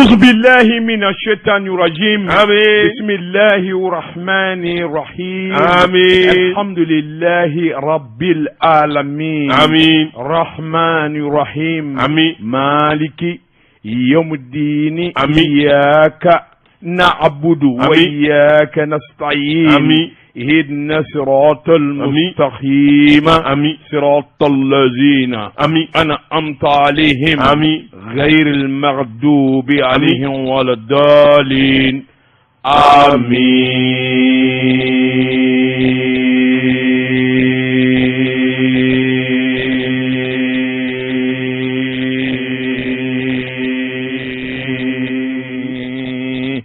أعوذ بالله من الشيطان الرجيم آمين بسم الله الرحمن الرحيم آمين الحمد لله رب العالمين آمين الرحمن الرحيم آمين مالك يوم الدين آمين. إياك نعبد آمين. وإياك نستعين آمين. اهدنا الصراط المستقيم آمين صراط الذين آمين أنعمت عليهم آمين غير المغضوب عليهم ولا الضالين آمين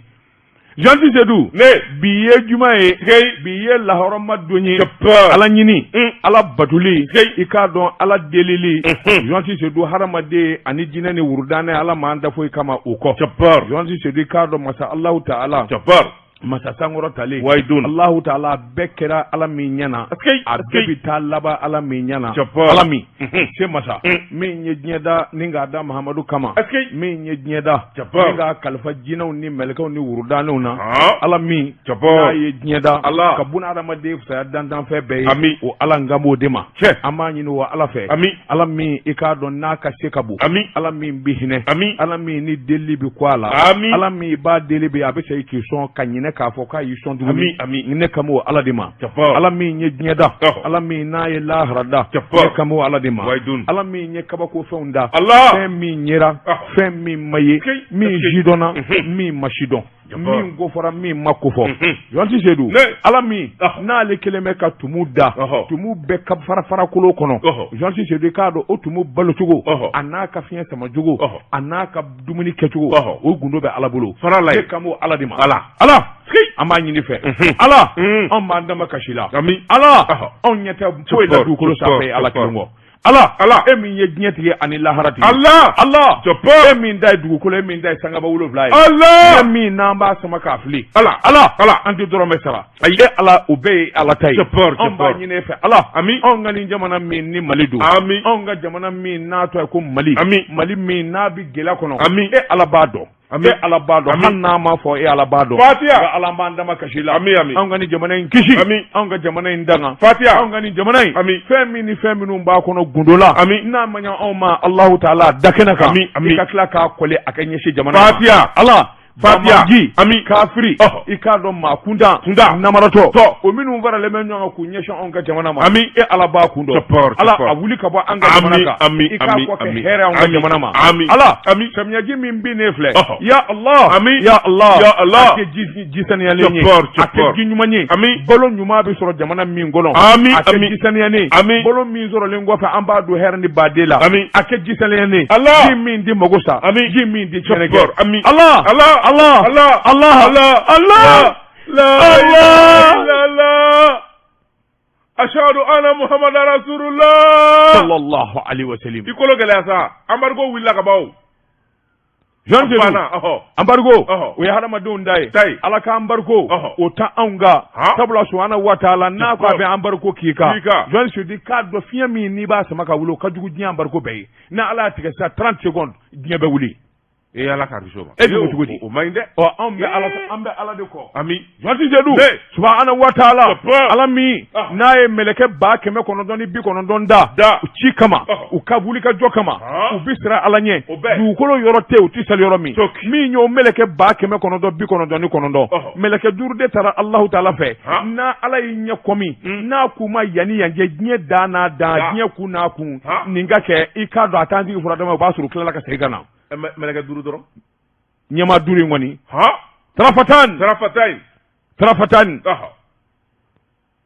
Gentil Seydou ne bi ye juma ye Hey. bi ye lahɔrɔma don ye Jabbar. ala ɲini Mm. ala batuli Hey. i k'a dɔn ala delili Mhm. Gentil Seydou hadamaden ani jinɛ ni wurudanɛ ala m'an da foyi kama o kɔ Jabbar. Gentil Seydou i k'a dɔn masa Alahu taala Jabbar. masa sankɔrɔ talen Wahidun. Alahu taala a bɛɛ kɛra ala min ɲɛna Askey. a bɛɛ bɛ taa laban ala min ɲɛna Jabbar. ala min Mhm. se masa Mm. min ye diɲɛ da ni k'a da Mahamadu kama Askey. min ye diɲɛ da Jabbar. ni k'a kalifa jinɛw ni mɛlɛkɛw ni wurudanɛw na Ah. ala min Jabbar. n'a ye diɲɛ da Ala. ka buna adamaden fisaya dantanfɛn bɛɛ ye Ami. o ala n kan b'o de ma Cɛ. an b'a ɲini o ala fɛ Ami. ala min i k'a dɔn n'a ka se ka bon Ami. ala min bi hinɛ Ami. ala min ni deli bi ko a la Ami. ala min i b'a deli bi a bɛ segin k'i sɔn ka ɲinɛ k'a fɔ k'a y'i sɔn tuguni Ami. Ami. ne kan b'o ala de ma Jabbar. ala min ye diɲɛ da Ɔhɔ. ala min n'a ye lahara da Jabbar. ne kan b'o ala de ma Wahidun. ala min ye kabako fɛnw da Allah. fɛn min yera Ɔhɔ. fɛn min ma ye Kei. min Kei. sidɔnna Mhm. min ma sidɔn Jabbar. min kofɔra min ma kofɔ Mhm. Gentil Seydou Ne. ala min Ɔhɔ. n'ale kelen bɛ ka tumu da Ɔhɔ. tumu bɛ ka fara fara kolo kɔnɔ Ɔhɔ. Gentil Seydou i k'a dɔn o tumu balocogo Ɔhɔ. a n'a ka fiɲɛ samacogo Ɔhɔ. a n'a ka dumuni kɛcogo Ɔhɔ. o gundo bɛ ala bolo Fara la ne ye. kan b'o ala de ma Ala. ala an b'a ɲini fɛ Mhm. ala Mm. anw b'an dama kasi la Ami. ala Ɔhɔ. anw ɲɛ tɛ foyi la Jabbar, dugukolo Jabbar, sanfɛ ala Jabbar. kelen kɔ ala Ala. e min ye diɲɛ tigi ani lahara tigi Allah. ala Jabbar. e min da ye dugukolo e min da ye sangaba wolonwula ye Allah. e min n'an b'a sama k'a fili Ala. ala Ala. an tɛ dɔrɔmɛ sara ayi e ala o bɛɛ ye ala ta ye Jabbar, anw b'a Jabbar. ɲini e fɛ ala Ami. anw ka nin jamana min ni mali don Ami. anw ka jamana min n'a tɔgɔ ye ko mali Ami. mali min n'a bi gɛlɛya kɔnɔ Ami. e ala b'a dɔn Ami. e ala b'a dɔn Ami. hali n'a ma fɔ e ala b'a dɔn Fatiha. Nka ala b'an dama kasi la Ami, ami. anw ka nin jamana in kisi Ami. anw ka jamana in danga Fatiha. anw ka nin jamana in Ami. fɛn min ni fɛn minnu b'a kɔnɔ gundo la Ami. n'a ma ɲɛ anw ma Alahu taala da kɛnɛ kan Ami, ami. i ka tila k'a kɔle a ka ɲɛsin jamana ma Fatiha. ala Fatiha. bamaji Ami. kafiri Ɔhɔ. i k'a dɔn maa kuntan Kuntan. namaratɔ Tɔ. o minnu faralen bɛ ɲɔgɔn kan k'u ɲɛsin anw ka jamana ma Ami. e ala b'a kun dɔn Jabbar, ala Jabbar. a wuli ka bɔ an ka Ami, jamana kan ami, i k'a ami, kɔ kɛ ami. hɛrɛ anw ka Ami, jamana ma ami. ala Ami. samiyaji min bin ne filɛ Ɔhɔ. ya Allah Ami. ya Allah Ya Allah. a kɛ ji ji saniyalen ye Jabbar, a kɛ Jabbar. ji ɲuman ye Ami. balo ɲuman bɛ sɔrɔ jamana min kɔnɔ Ami, a kɛ ami. ji saniyalen Ami. balo min sɔrɔlen kɔfɛ an b'a don hɛrɛ ni baden la Ami. a kɛ ji saniyalen Allah. ji min di mago sa Ami. ji min di tiɲɛni kɛ Jabbar, ami. Allah Allah. Allah Allah. Allah Allah. Allah La Allah. ilaha illallah. Ashhadu anna Muhammadan Rasulullah. sallallahu alaihi wa sallam I kolo gɛlɛya sa. Embargo wulila ka ban o. Jean Seydou Banna, ɔhɔ. embargo Ɔhɔ. o ye hadamadenw da ye Ta ye. ala ka embargo Ɔhɔ. o ta anw kan Han. sabula subahana wa taala n'a ko a bɛ embargo k'i kan K'i kan. Jean Seydou k'a dɔn fiɲɛ min n'i b'a sama ka wuli o ka jugu diɲɛ embargo bɛɛ ye ni ala y'a tigɛ sisan 30 secondes diɲɛ bɛ wuli E ala k'a kisi o ma. E dun ko cogo di? O man ɲi dɛ. ɔ anw bɛ ala an bɛ ala de kɔ Ami. Jean Seydou Ne. subahana wa taala Jabbar. ala min Ah. n'a ye mɛlɛkɛ 990 da Da. u ci kama Ɔhɔ. u ka wuli ka jɔ kama Ah. u bi siran ala ɲɛ O bɛɛ. dugukolo yɔrɔ tɛ u ti sali yɔrɔ min Toki. min y'o mɛlɛkɛ 999 Ɔhɔ. mɛlɛkɛ duuru de taara Alahu taala fɛ Ah. n'a ala y'i ɲɛ kɔmi Mm. n'a k'u ma yanni yan cɛ diɲɛ dan n'a dan Da. diɲɛ kun n'a kun Ah. nin ka kɛ i k'a dɔn a t'an sigi fura dama o b'a sɔrɔ u tilala ka segin ka na Ɛ, Mɛlɛkɛ duuru dɔrɔn. ɲɛmaa duuru in kɔni Han. tarafatan Tarafatayi. tarafatan Ɔhɔ.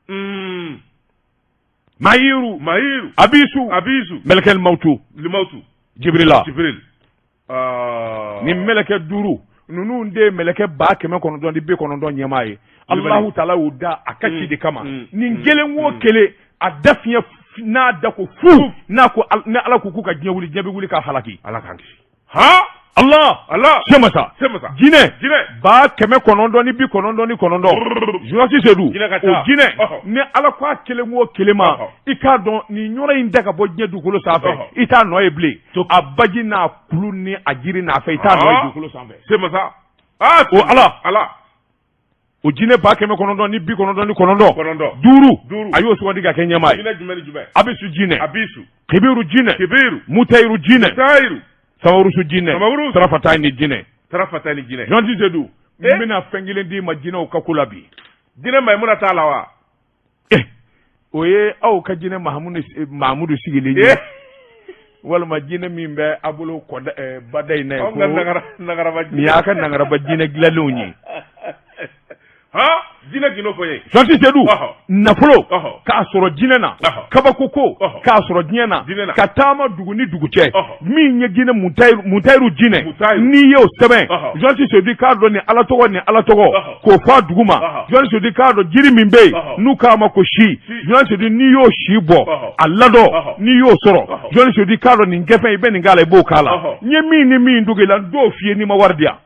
Mm. mayiru Mayiru. abisu Abisu. mɛlɛkɛl mawtu Limautu. jibrila Jibril. Ah. ni mɛlɛkɛ duuru ninnu de ye mɛlɛkɛ 999 ɲɛmaa ye Alahu taala y'u da a ka ci de kama nin kelen o kelen a da fiɲɛ n'a da ko fu n'a ko ni ala ko k'u ka diɲɛ wuli diɲɛ bɛ wuli k'a halaki Ala k'an kisi. Han. Allah Ala semasa semasa jinɛ jinɛ 999 journaliste Seydou Jinɛ ka ca. o jinɛ Ɔhɔ. ni Ala ko a kelen o kelen ma Ɔhɔ. i k'a dɔn nin yɔrɔ in da ka bɔ diɲɛ dugukolo sanfɛ Ɔhɔ. i t'a nɔ ye bilen a baji n'a kulu ni a jiri n'a fɛn i t'a nɔ ye Ah. dugukolo sanfɛ semasa aa O Ala. Ala o jinɛ 999 9 duuru Duuru. a y'o sugandi ka kɛ ɲɛmaa ye jinɛ jumɛn ni jumɛn abisu jinɛ abisu kibiru jinɛ kibiru mutayiru jinɛ tayiru samarusu jinɛ Samarusu. tarafata ni jinɛ tarafata ni jinɛ journaliste Seydou Eh? n bɛna fɛn kelen d'i ma jinɛw ka ko la bi jinɛ Maimuna t'a la wa Eh, o ye aw ka jinɛ Mahamudu sigilen ye Eh. walima jinɛ min bɛ a bolo kɔda bada in na anw yen ka ko nagara nagaraba jinɛ nin y'a ka nagaraba jinɛ dilanlenw ye han jinɛ gindo fɔ n ye journaliste Seydou Ɔhɔ. nafolo Ɔhɔ. k'a sɔrɔ jinɛ na Ɔhɔ. kabako ko Ɔhɔ. k'a sɔrɔ diɲɛ na Jinɛ na. ka taama dugu ni dugu cɛ Ɔhɔ. min ye jinɛ mutayiru jinɛ Mutayiru. n'i y'o sɛbɛn Ɔhɔ. journaliste Seydou i k'a dɔn ni Ala tɔgɔ ni Ala tɔgɔ Ɔhɔ. k'o fɔ a dugu ma Ɔhɔ. journaliste Seydou i k'a dɔn jiri min bɛ yen Ɔhɔ. n'u k'a ma ko si Si. journaliste Seydou n'i y'o si bɔ Ɔhɔ. a ladɔn Ɔhɔ. n'i y'o sɔrɔ Ɔhɔ. journaliste Seydou i k'a dɔn nin kɛfɛn i bɛ nin k'a la i b'o k'a la Ɔhɔ. n ye min ni min dogo i la n t'o f'i ye n'i ma wari di yan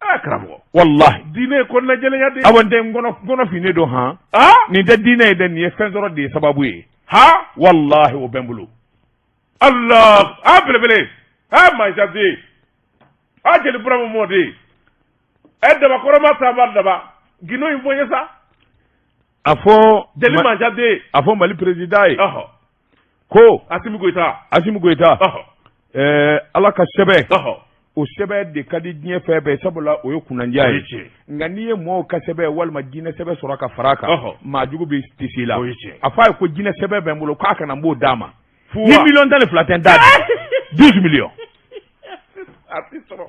aa karamɔgɔ walahi diinɛ ye kɔnɔnajɛlenya de ye awɔ n tɛ n kɔnɔ finnen don han aa nin tɛ diinɛ ye dɛ nin ye fɛn sɔrɔ de ye sababu ye ha walahi o bɛ n bolo Allah a belebele a mansa den a jeli buramu mɔden ɛ dabakɔrɔma taaba daba gindo in fɔ n ye sa a fɔ jeli mansa den a fɔ Mali président ye ɔhɔ ko Asimi Goyita Asimi Goyita ɔhɔ Ala ka sɛbɛn ɔhɔ o sɛbɛn de ka di diɲɛ fɛn bɛɛ sabula o ye kunnandiya O ye ye tiɲɛ. nka n'i ye mɔɔw ka sɛbɛn walima jinɛ sɛbɛn sɔrɔ ka fara a kan Ɔhɔ. maa jugu bɛ tisi la O ye tiɲɛ. a fɔ a ye ko jinɛ sɛbɛn bɛ n bolo k'a kana n b'o d'a ma Fuwa. ni miliyɔn 12 tɛ n t'a di 12 miliyɔn a ti sɔrɔ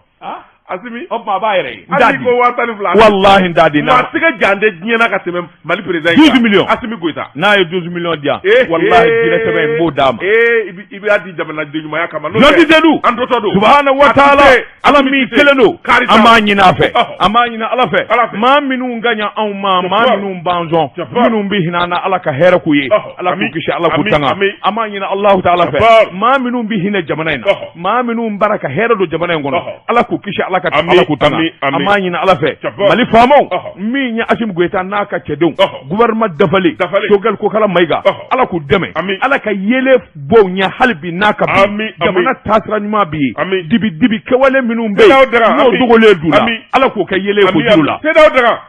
Asimi o tuma a b'a yɛrɛ ye n t'a hali di n'i ko 12,000 walahi n t'a di n'a maa tɛgɛ jan tɛ diɲɛ na ka tɛmɛ Mali président in 12 kan. millions. Asimi Goyita n'a ye 12 miliyɔn di yan Eh, walahi eh, jinɛ sɛbɛn in n b'o d'a ma eh, i b'a di jamanaden ɲumanya kama n'o Jɔnti tɛ Seydou an dɔtɔ don subahana wa A ti taala se. ala Asimi min ti se. kelen don Kari an t'a b'a ɲini a fɛ Ɔhɔ. an b'a ɲini ala fɛ Ala fɛ. maa minnu ka ɲa anw ma maa Jafar. minnu b'an sɔn Jafar. minnu bɛ hinɛ an na ala ka hɛrɛ k'u ye Ɔhɔ. ala k'u Ami. kisi ala k'u Ami, tanga ami. an b'a ɲini Alahu taala fɛ Jafar. maa minnu bɛ hinɛ jamana in na Ɔhɔ. maa minnu bara ka hɛrɛ don jamana in kɔnɔ Ɔhɔ. ala k'u kisi ala ka Ami, ala k'u tanga ami, ami. an b'a ɲini ala fɛ Jafar. Mali faamaw Ɔhɔ. min ye Asimi Goyita n'a ka cɛdenw Ɔhɔ. gouvernement dafalen Dafalen. Choguel Kokala Mayiga Ɔhɔ. ala k'u dɛmɛ Ami. ala ka yeelen bɔ u ɲɛ hali bi n'a ka bi Ami, ami. jamana taasira ɲuman bi ye Ami. dibi dibi kɛwale minnu bɛ CEDEAO yen daga, n'o ami. dogolen d'u la Ami. ala k'o kɛ yeelen ye Ami, k'o jir'u la CEDEAO daga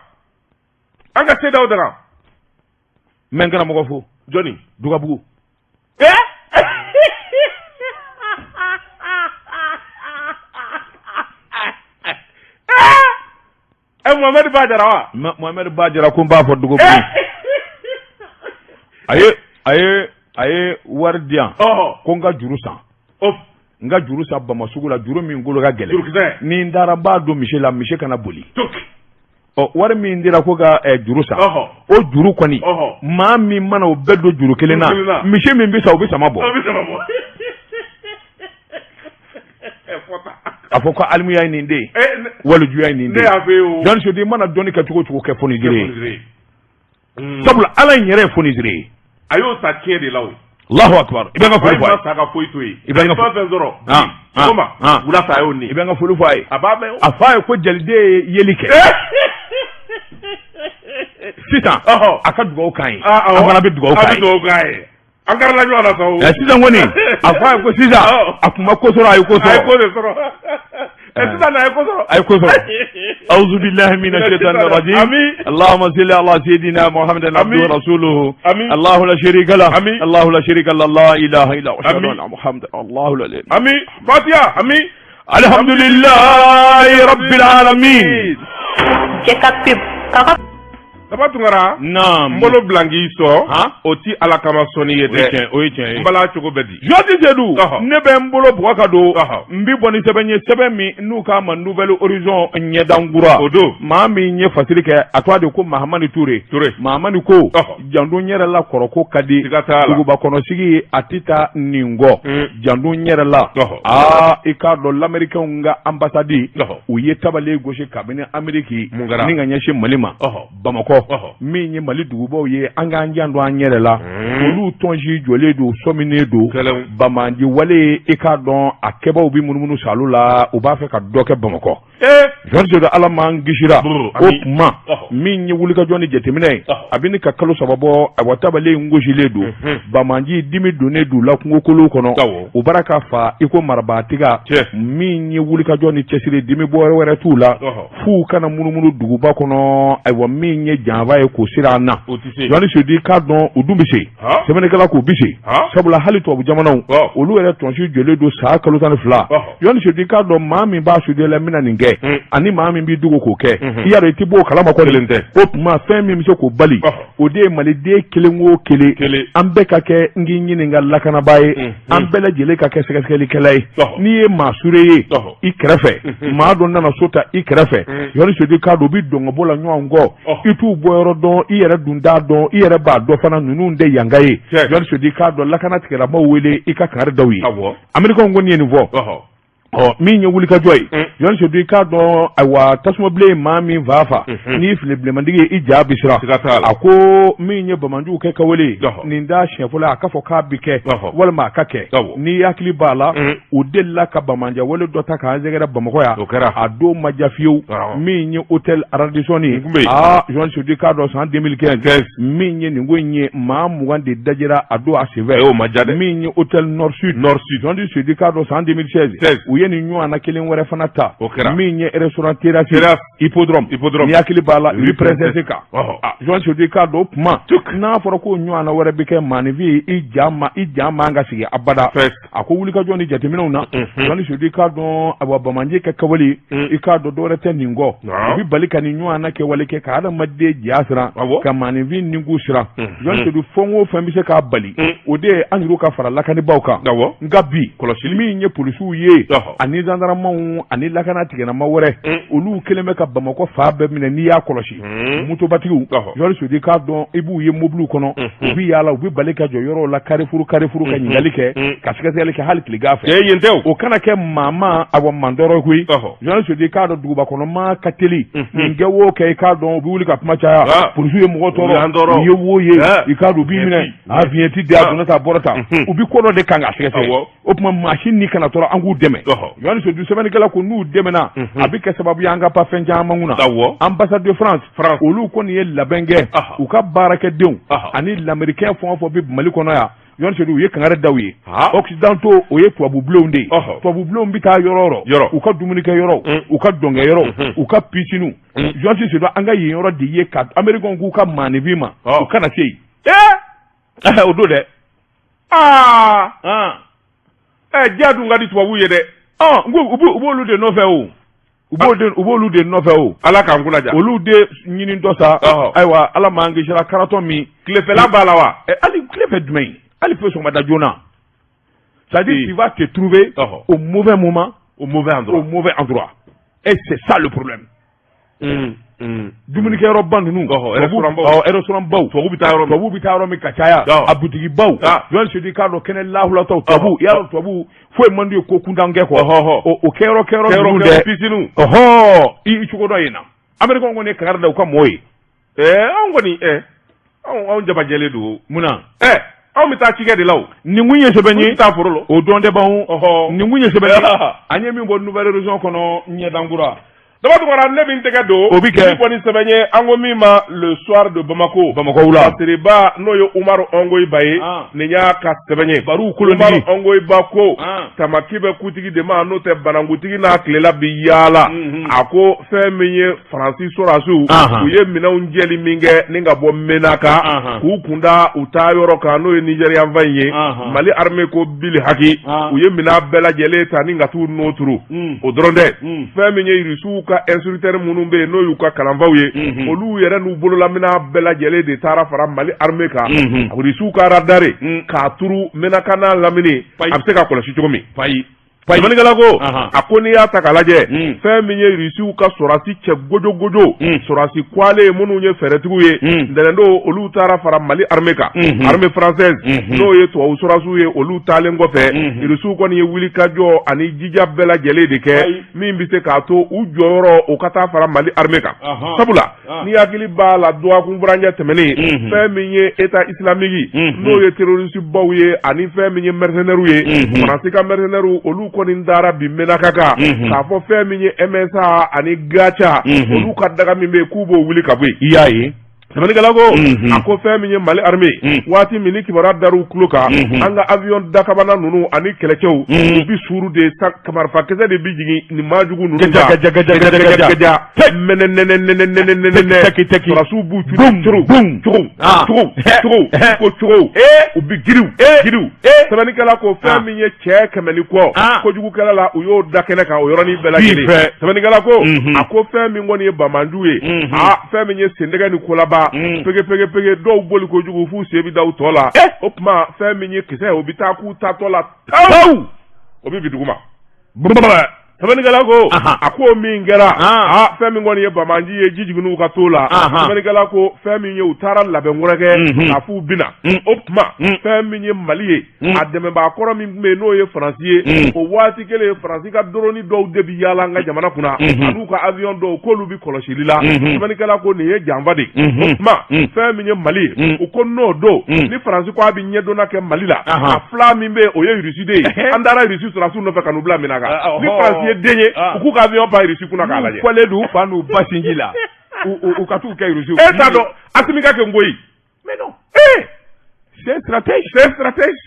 an ka CEDEAO daga n bɛ n karamɔgɔ fo jɔnni Dugabugu eh ɛ Mohamed Ba Jara wa Mohamed Ba Jara ko n b'a fɔ Dugabugu a ye a ye a ye wari di yan ɔhɔ ko n ka juru san o n ka juru san Bamasugu la juru min kolo ka gɛlɛn jurukisɛ ni n taara n b'a don misi la misi kana boli toki ɔ wari min dira ko ka juru san ɔhɔ o juru kɔni ɔhɔ maa min mana o bɛɛ don juru kelen Juru kelen na na. misi min bɛ sa o bɛ sama bɔ o bɛ sama bɔ ɛ fɔta a fɔ ko alimuya ye nin den ye ɛ ne walijuya ye nin ne den ye y'a fɛ yen o jɔnni soden i mana dɔnni kɛ cogo o cogo kɛ fonisire ye ye sabula ala in yɛrɛ ye fonisire ye a y'o ta tiɲɛ de la o Allahu akbar i bɛ n ka foli fɔ a ma ye sa ka foyi to yen I bɛ n ka a ye fɛn fɛn sɔrɔ Ah, ah, sɔgɔma ah. wula fɛ a y'o ni i bɛ n ka foli fɔ a ye a b'a mɛn o a fɔ a ye ko jaliden ye yeli kɛ sisan ɔhɔ a ka dugawu k'an ye Ah, awɔ. an fana bɛ dugawu an k'a bɛ ye dugawu k'a ye an karila ɲɔgɔn na sa o ɛ sisan kɔni a fɔ a ye ko sisan Ɔ. a kun ma ko sɔrɔ a ye ko a ye sɔrɔ ko de sɔrɔ ɛ sisan a ye ko sɔrɔ a ye ko sɔrɔ أعوذ بالله من الشيطان الرجيم آمين. اللهم صل على سيدنا محمد عبده آمين. ورسوله آمين. الله لا شريك له آمين. الله لا شريك له لا إله إلا هو أشهد آمين. أن محمد الله لا إله ami fatiya ami الحمد لله رب العالمين Cɛ ka pub k'a ka Daba Tunkara نعم n bolo bila k'i sɔn Han? o ti ala kama sɔnni ye o ye dɛ tiɲɛ o ye tiɲɛ n ye bala cogo bɛ di Jɔsi Sedu Ɔhɔ. ne bɛ n bolo bugɔ ka don Ɔhɔ. n bi bɔ ni sɛbɛn ye sɛbɛn min n'u k'a ma Nouvel Horizon ɲɛdankura o don maa min ye fasiri kɛ a tɔgɔ de ko Mahamani Ture Ture Mahamani ko Ɔhɔ. janto n yɛrɛ la kɔrɔko ka di Siga t'a la. duguba kɔnɔ sigi a tɛ taa nin kɔ Mm. janto n yɛrɛ la Ɔhɔ. aa i k'a dɔn lamɛrikɛnw ka ambassade Ɔhɔ. u ye tabale gosi kabini Ameriki Mun kɛra? ni ka ɲɛsin Mali ma Ɔhɔ. Bamakɔ Min ye Mali dugubaw ye, an k'an janto an yɛrɛ la. Olu tɔnsi jɔlen don, sɔminen don. Banbaanci wale, i k'a dɔn, a kɛbaw bɛ munumunu salo la, u b'a fɛ ka dɔ kɛ Bamakɔ. Jɔn Sedu, Ala m'an kisira o tuma. Min ye wulikajɔ ni jateminɛ ye, a bɛ ka kalo 3 bɔ, awa, tabale in gosilen don. Banbaanci dimi donnen don la kungokolo kɔnɔ, u bara ka fa i ko marabaatiga. Min ye wulikajɔ ni cɛsiri, dimi bɔ wɛrɛ t'u la f'u kana munumunu duguba kɔnɔ. Ayiwa, min ye janfa ye k'o sira an na, Jɔni Sedu, i k'a dɔn u dun bɛ se. Sɛbɛnnikɛla k'u bɛ se, sabula hali tubabu jamanaw, olu yɛrɛ tɔnsi jɔlen don san kalo 12. Jɔni Sedu, i k'a dɔn maa min b'a sudi la n bɛna nin kɛ, ani maa min b'i dogo k'o kɛ, i y'a dɔn i tɛ bɔ o kalama kɔni tɛ. O tuma, fɛn min bɛ se k'o bali, o de ye maliden kelen o kelen, an bɛɛ ka kɛ n k'i ɲininka lakanabaa ye, an bɛɛ lajɛlen ka kɛ sɛgɛsɛgɛlikɛla ye. N'i ye maa sure ye i kɛrɛfɛ, maa dɔ nana so ta i kɛrɛfɛ, Jɔni Sedu, k'a dɔn u bɛ don ka bɔ la ɲɔgɔn kɔ, i t'u bɔ yɔrɔ dɔn, i yɛrɛ dun t'a dɔn, i yɛrɛ b'a dɔn fana ninnu tɛ yanka ye. Jɔni Sedu, k'a dɔn lakana tigilamaaw wele, i ka kangari da u ye. Amerikɛnw ko nin ye nin fɔ. Ɔ, min ye wulikajɔ ye, Jɔni Sedu, i k'a dɔn, ayiwa, tasumabilen maa min fa fa, n'i fili bilenmantigi ye, i ja bɛ siran. A ko min ye banbaanciw kɛ kawale, nin t'a siɲɛ fɔlɔ a k'a fɔ k'a bɛ kɛ walima a ka kɛ. N'i hakili b'a la, u delila ka banbaanciya wale dɔ ta k'an sɛgɛrɛ Bamakɔ yan, a don ma diya fiyewu. Min ye hôtel Radisson ye, aa, Jɔni Sedu, k'a dɔn san 2015, min ye nin ko in ye, maa 20 de dajira a don a senfɛ. O ma diya dɛ. Min ye hôtel Nord Sud, Nord Sud, Jɔni Sedu, k'a dɔn san 2016, u ye nin ɲɔgɔnna kelen wɛrɛ fana ta. O kɛra. Min ye restaurant Terrasse, Hippodrome, Hippodrome, n'i hakili b'a la, rue Princesse kan. Jɔni Sedu, k'a dɔn o tuma, n'a fɔra ko ɲɔgɔnna wɛrɛ bɛ kɛ, maaninfin, i ja ma, i ja man ka sigi abada. A ko wulikajɔ ni jateminɛw na, Jɔni Sedu, k'a dɔn, awa, banbaanci kɛ kawale, i k'a dɔn dɔwɛrɛ tɛ nin kɔ, u bɛ bali ka nin ɲɔgɔnna kɛwale kɛ ka adamaden ja siran, ka maaninfin nikun siran. Jɔni Sedu, fɛn o fɛn bɛ se k'a bali, o de ye an yɛrɛw ka fara lakanibaaw kan. Nka bi kɔlɔsili, min ye polisiw ye ani zandaramaw ani lakana tigɛnama wɛrɛ, olu kɛlen bɛ ka Bamakɔ fan bɛɛ minɛ. N'i y'a kɔlɔsi, motobatigiw, Jɔni Sedu, k'a dɔn i b'u ye mobiliw kɔnɔ, u bɛ yaala, u bɛ bali ka jɔ yɔrɔw la, carrefour carrefour, ka ɲininkali kɛ, ka sɛgɛsɛgɛli kɛ hali tilegan fɛ. Yen tɛ. O kana kɛ maa ma, awa, mandɔrɔ koyi. Jɔni Sedu, k'a dɔn duguba kɔnɔ maa ka teli nin kɛ wo kɛ, i k'a dɔn u bɛ wuli ka kuma caya, polisiw ye mɔgɔ tɔɔrɔ, u ye wo ye, i k'a dɔn u b'i minɛ, a vignette di, a donna tan, a bɔra tan. U bɛ ko dɔ de kan k'a sɛgɛsɛgɛ. O tuma, maa si ni kana tɔɔrɔ, an k'u dɛmɛ. Jɔni Sedu, sɛbɛnnikɛla ko n'u dɛmɛna, a bɛ kɛ sababu ye an ka pan fɛn caman kunna. Ambassade de France, olu kɔni ye labɛn kɛ, u ka baarakɛdenw ani lamɛrikɛn fɛn o fɛn bɛ Mali kɔnɔ yan, Jɔni Sedu, u ye kangari da u ye. Occidentaux, o ye tubabu bulonw de ye. Tubabu bulonw bɛ taa yɔrɔ o yɔrɔ, u ka dumunikɛ yɔrɔ, u ka dɔnkɛ yɔrɔ, u ka piscine, Jɔni Sedu, an ka yen yɔrɔ de ye ka américains k'u ka maaninfin ma, u kana se yen. O don dɛ. Aa, ɛ, diya dun ka di tubabu ye dɛ. N ko u b'olu de nɔfɛ o. U b'olu de nɔfɛ o. Ala k'an kunna ja. Olu de ɲini dɔ sa. Ayiwa, Ala m'an kisira karatɔ min. Tilefɛla b'a la wa? Hali tilefɛ jumɛn? Hali fo sɔgɔmada joona. C'est-à-dire, tu vas te trouver au mauvais moment, au mauvais endroit. Au mauvais endroit. Et c'est ça le problème. Dumunikɛyɔrɔba ninnu, restaurant baw, tubabu bɛ taa yɔrɔ min, tubabu bɛ taa yɔrɔ min ka caya, a butigi baw, Jɔni Sedu, k'a dɔn kɛnɛ lahulatɔw, tubabu, i y'a dɔn tubabu foyi man d'u ye ko kuntankɛ kɔ, o kɛyɔrɔ kɛyɔrɔ ninnu dɛ, piscine, i cogo dɔ yen na, Américains kɔni ye kangari da u ka mɔɔw ye. Anw kɔni, anw jabajɛlen don. Mun na? Anw bɛ taa cikɛ de la o. Nin kun ye sɛbɛn ye. Taa foro la. O dɔn tɛ ban o. Nin kun ye sɛbɛn ye. An ye min bɔ Nouvel Horizon kɔnɔ, ɲɛdankura. Daba Tunkara, ne bɛ n tɛgɛ don. O bɛ kɛ. Min bɔ ni sɛbɛn ye, an ko min ma Le Soir de Bamako. Bamakɔ wula. Fasiriba, n'o ye Umaru Ongoyiba ye. Nin y'a ka sɛbɛn ye. Bariw kolotigi. Umaru Ongoyiba ko. Tamaki bɛ kutigi de ma, n'o tɛ banankutigi n'a tilela bi yaala. A ko fɛn min ye Faransi sɔrɔdasiw, u ye minɛnw jɛli min kɛ ni ka bɔ Menaka k'u kunda u taa yɔrɔ kan, n'o ye Nizɛri yanfan in ye, Mali armée ko bili haki, u ye minɛn bɛɛ lajɛlen ta ni ka t'u nɔ turu. O dɔrɔn tɛ, fɛn min ye Irisiw ka instructeur minnu bɛ yen, n'o y'u ka kalanfaw ye, olu yɛrɛ n'u bololaminɛn bɛɛ lajɛlen de taara fara Mali armée kan, Irisiw ka radar k'a turu Menaka n'a lamini, a bɛ se ka kɔlɔsi cogo min. Payi. Sɛbɛnnikɛla ko a ko n'i y'a ta k'a lajɛ fɛn min ye Irisiw ka sɔrɔdasi cɛ gojogojo sɔrɔdasi kwalen ye minnu ye fɛɛrɛtigiw ye ntɛnɛndon olu taara fara Mali armée kan armée française n'o ye tubabu sɔrɔdasiw ye olu taalen kɔfɛ Irisiw kɔni ye wulikajɔ ani jija bɛɛ lajɛlen de kɛ min bɛ se k'a to u jɔyɔrɔ u ka taa fara Mali armée kan sabula n'i hakili b'a la dɔgɔkun furancɛ tɛmɛnen fɛn min ye État islamique n'o ye terroriste baw ye ani fɛn min ye mercenaires ye Faransi ka mercenaires olu kɔni taara bin Menaka kan k'a fɔ fɛn min ye MSA ani GATIA olu ka daga min bɛ yen k'u b'o wuli ka bɔ yen. I y'a ye. Sɛbɛnnikɛla ko a ko fɛn min ye Mali armée waati min ni kibaruya dar'u tulo kan an ka avion dakabana ninnu ani kɛlɛcɛw u bi suuru de marifakisɛ de bi jigin nin maajugu ninnu kan sɔrɔdasiw b'u cogo cogo cogo cogo ko cogo u bi giriw giriw sɛbɛnnikɛla ko fɛn min ye cɛ 100 ni kɔ kojugukɛla la u y'o da kɛnɛ kan o yɔrɔnin bɛɛ lajɛlen sɛbɛnnikɛla ko a ko fɛn min kɔni ye banbaanciw ye aa fɛn min ye sendɛgɛ ni kolaba pege pege pege dɔw boli kojugu f'u sen bɛ da u tɔ la o tuma fɛn min ye kisɛ o bɛ taa k'u taatɔ la taw o bɛ bin duguma sɛbɛnnikɛla ko a ko min kɛra aa fɛn min kɔni ye banbaanci ye ji jiginn'u ka to la sɛbɛnnikɛla ko fɛn min ye u taara labɛn wɛrɛ kɛ k'a f'u bɛna o tuma fɛn min ye Mali ye a dɛmɛbaa kɔrɔ min tun bɛ yen n'o ye Faransi ye o waati kelen Faransi ka drone dɔw de bɛ yaala an ka jamana kunna an'u ka avion dɔw k'olu bɛ kɔlɔsili la sɛbɛnnikɛla ko nin ye janfa de ye o tuma fɛn min ye Mali ye u ko n'o don ni Faransi ko a bɛ ɲɛdonna kɛ Mali la a fila min bɛ yen o ye Irisi de ye an taara Irisi sɔrɔdasiw nɔfɛ ka n'u bila Menaka ni Faransi ye den ye u k'u ka avion pan Irisi kunna k'a lajɛ u kɔlen don u fa n'u ba sinji la u ka t'u kɛ Irisi e t'a dɔn Asimi ka kɛ n koyi mais non ee c'est stratège c'est stratège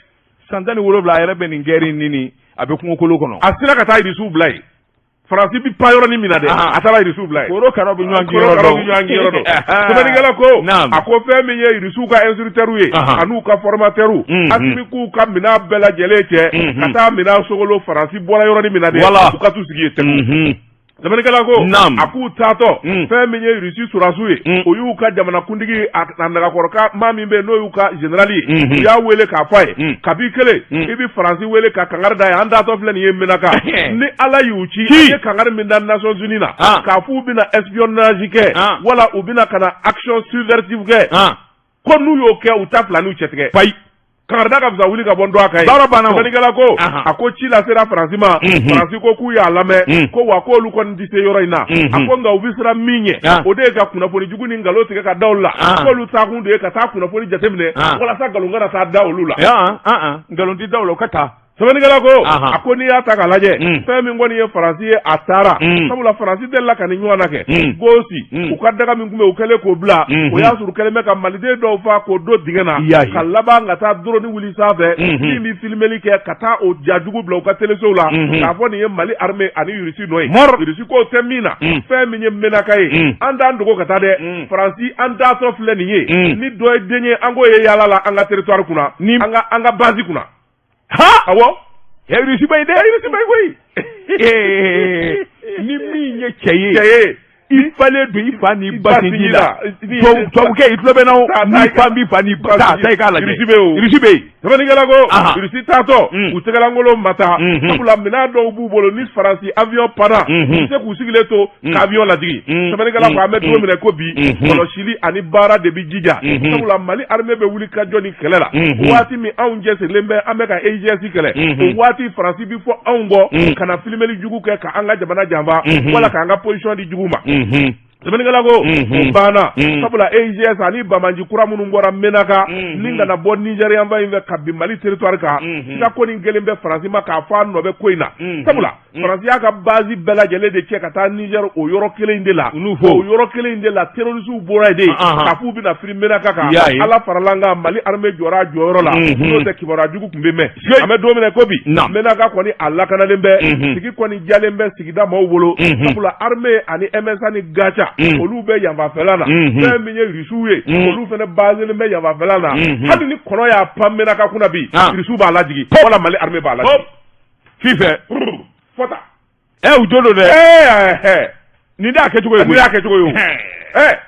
san 17 a yɛrɛ bɛ nin guerre in ni a bɛ kungokolo kɔnɔ a sera ka taa Irisiw bila yen Faransi bɛ pan yɔrɔnin min na dɛ a taara Irisiw bila yen korokaraw bɛ ɲɔgɔn kin yɔrɔ dɔn ɲɔgɔn kin yɔrɔ dɔn sɛbɛnnikɛla ko a ko fɛn min ye Irisiw ka instructeurs ye an'u ka formateurs Asimi k'u ka minɛn bɛɛ lajɛlen cɛ ka taa minɛn sogolo Faransi bɔra yɔrɔnin min na dɛ u ka t'u sigi yen Segu Sɛbɛnnikɛla ko a k'u taatɔ fɛn min ye Irisi sɔrɔdasiw ye o y'u ka jamanakuntigi a nagakɔrɔka maa min bɛ yen n'o y'u ka général ye u y'a wele k'a fɔ a ye kabi kelen i bɛ Faransi wele ka kangari da ye an taatɔ filɛ nin ye Menaka ni Ala y'u ci i ye kangari min da Nations Unies na k'a f'u bɛna espionnage kɛ wala u bɛna ka na action subversive kɛ ko n'u y'o kɛ u ta fila n'u cɛtigɛ payi kangarida ka fisa wuli ka bɔ n dɔgɔ kan ye baara banna o sɛbɛnnikɛla ko a ko ci lasera Faransi ma Faransi ko k'u y'a lamɛn ko wa k'olu kɔni tɛ se yɔrɔ in na a ko nka u bɛ siran min ɲɛ o de ye ka kunnafoni jugu ni nkalon tigɛ ka da olu la k'olu taakun de ye ka taa kunnafoni jateminɛ walasa nkalon kana taa da olu la nkalon tɛ da u la u ka taa Sɛbɛnnikɛla ko a ko n'i y'a ta k'a lajɛ fɛn min kɔni ye Faransi ye a taara sabula Faransi delila ka nin ɲɔgɔn na kɛ Gosi u ka daga min tun bɛ u kɛlen k'o bila o y'a sɔrɔ u kɛlen bɛ ka maliden dɔw fa k'o don dingɛ na ka laban ka taa drone wuli sanfɛ min bɛ filimeli kɛ ka taa o ja jugu bila u ka telesow la k'a fɔ nin ye Mali armée ani Irisi nɔ ye Irisi k'o tɛ min na fɛn min ye Menaka ye an t'an dogo ka taa dɛ Faransi an taatɔ filɛ nin ye ni dɔ ye den ye an k'o ye yaala la an ka territoire kunna an ka base kunna ha awɔ Irisi ba ye dɛ Irisi ba ye koyi ni min ye cɛ ye cɛ ye i falen don i fa n'i ba sinji la tubabukɛ i tulo bɛ n na o n'i fa b'i fa n'i ba taa i k'a lajɛ Irisi bɛ yen o Irisi bɛ yen sɛbɛnnikɛla ko Irisi taatɔ u tɛgɛlankolon ma taa sabula minɛn dɔw b'u bolo ni Faransi avion panna u bɛ se k'u sigilen to ka avion lajigin sɛbɛnnikɛla ko an bɛ don min na ko bi kɔlɔsili ani baara de bɛ jija sabula Mali armée bɛ wuli ka jɔ ni kɛlɛ la waati min anw cɛsirilen bɛ an bɛ ka EIGS kɛlɛ o waati Faransi bɛ fɔ anw kɔ ka na filimeli jugu kɛ ka an ka jamana janfa wala k'an ka position di jugu ma sɛbɛnnikɛla ko o banna sabula EIGS ani banbaanci kura minnu bɔra Menaka ni ka na bɔ Niger yanfan in fɛ ka bin Mali territoire kan sika ko nin kɛlen bɛ Faransi ma k'a fɔ a nɔ bɛ ko in na sabula Faransi y'a ka base bɛɛ lajɛlen de cɛ ka taa Niger o yɔrɔ kelen in de la o yɔrɔ kelen in de la terroristes bɔra yen de k'a f'u bɛna firi Menaka kan Ala farala an kan Mali armée jɔra a jɔyɔrɔ la n'o tɛ kibaruya jugu tun bɛ mɛn an bɛ don min na ko bi Menaka kɔni a lakanalen bɛ sigi kɔni diyalen bɛ sigida maaw bolo sabula armée ani MSA ni GATIA olu bɛ yanfanfɛla la fɛn min ye Irisiw ye olu fana baselen bɛ yanfanfɛla la hali ni kɔnɔ y'a pan Menaka kunna bi Irisiw b'a lajigin wala Mali armée b'a lajigin fifɛ fɔta ɛ u jo don dɛ ɛɛ nin de y'a kɛcogo ye nin y'a kɛcogo ye o ɛ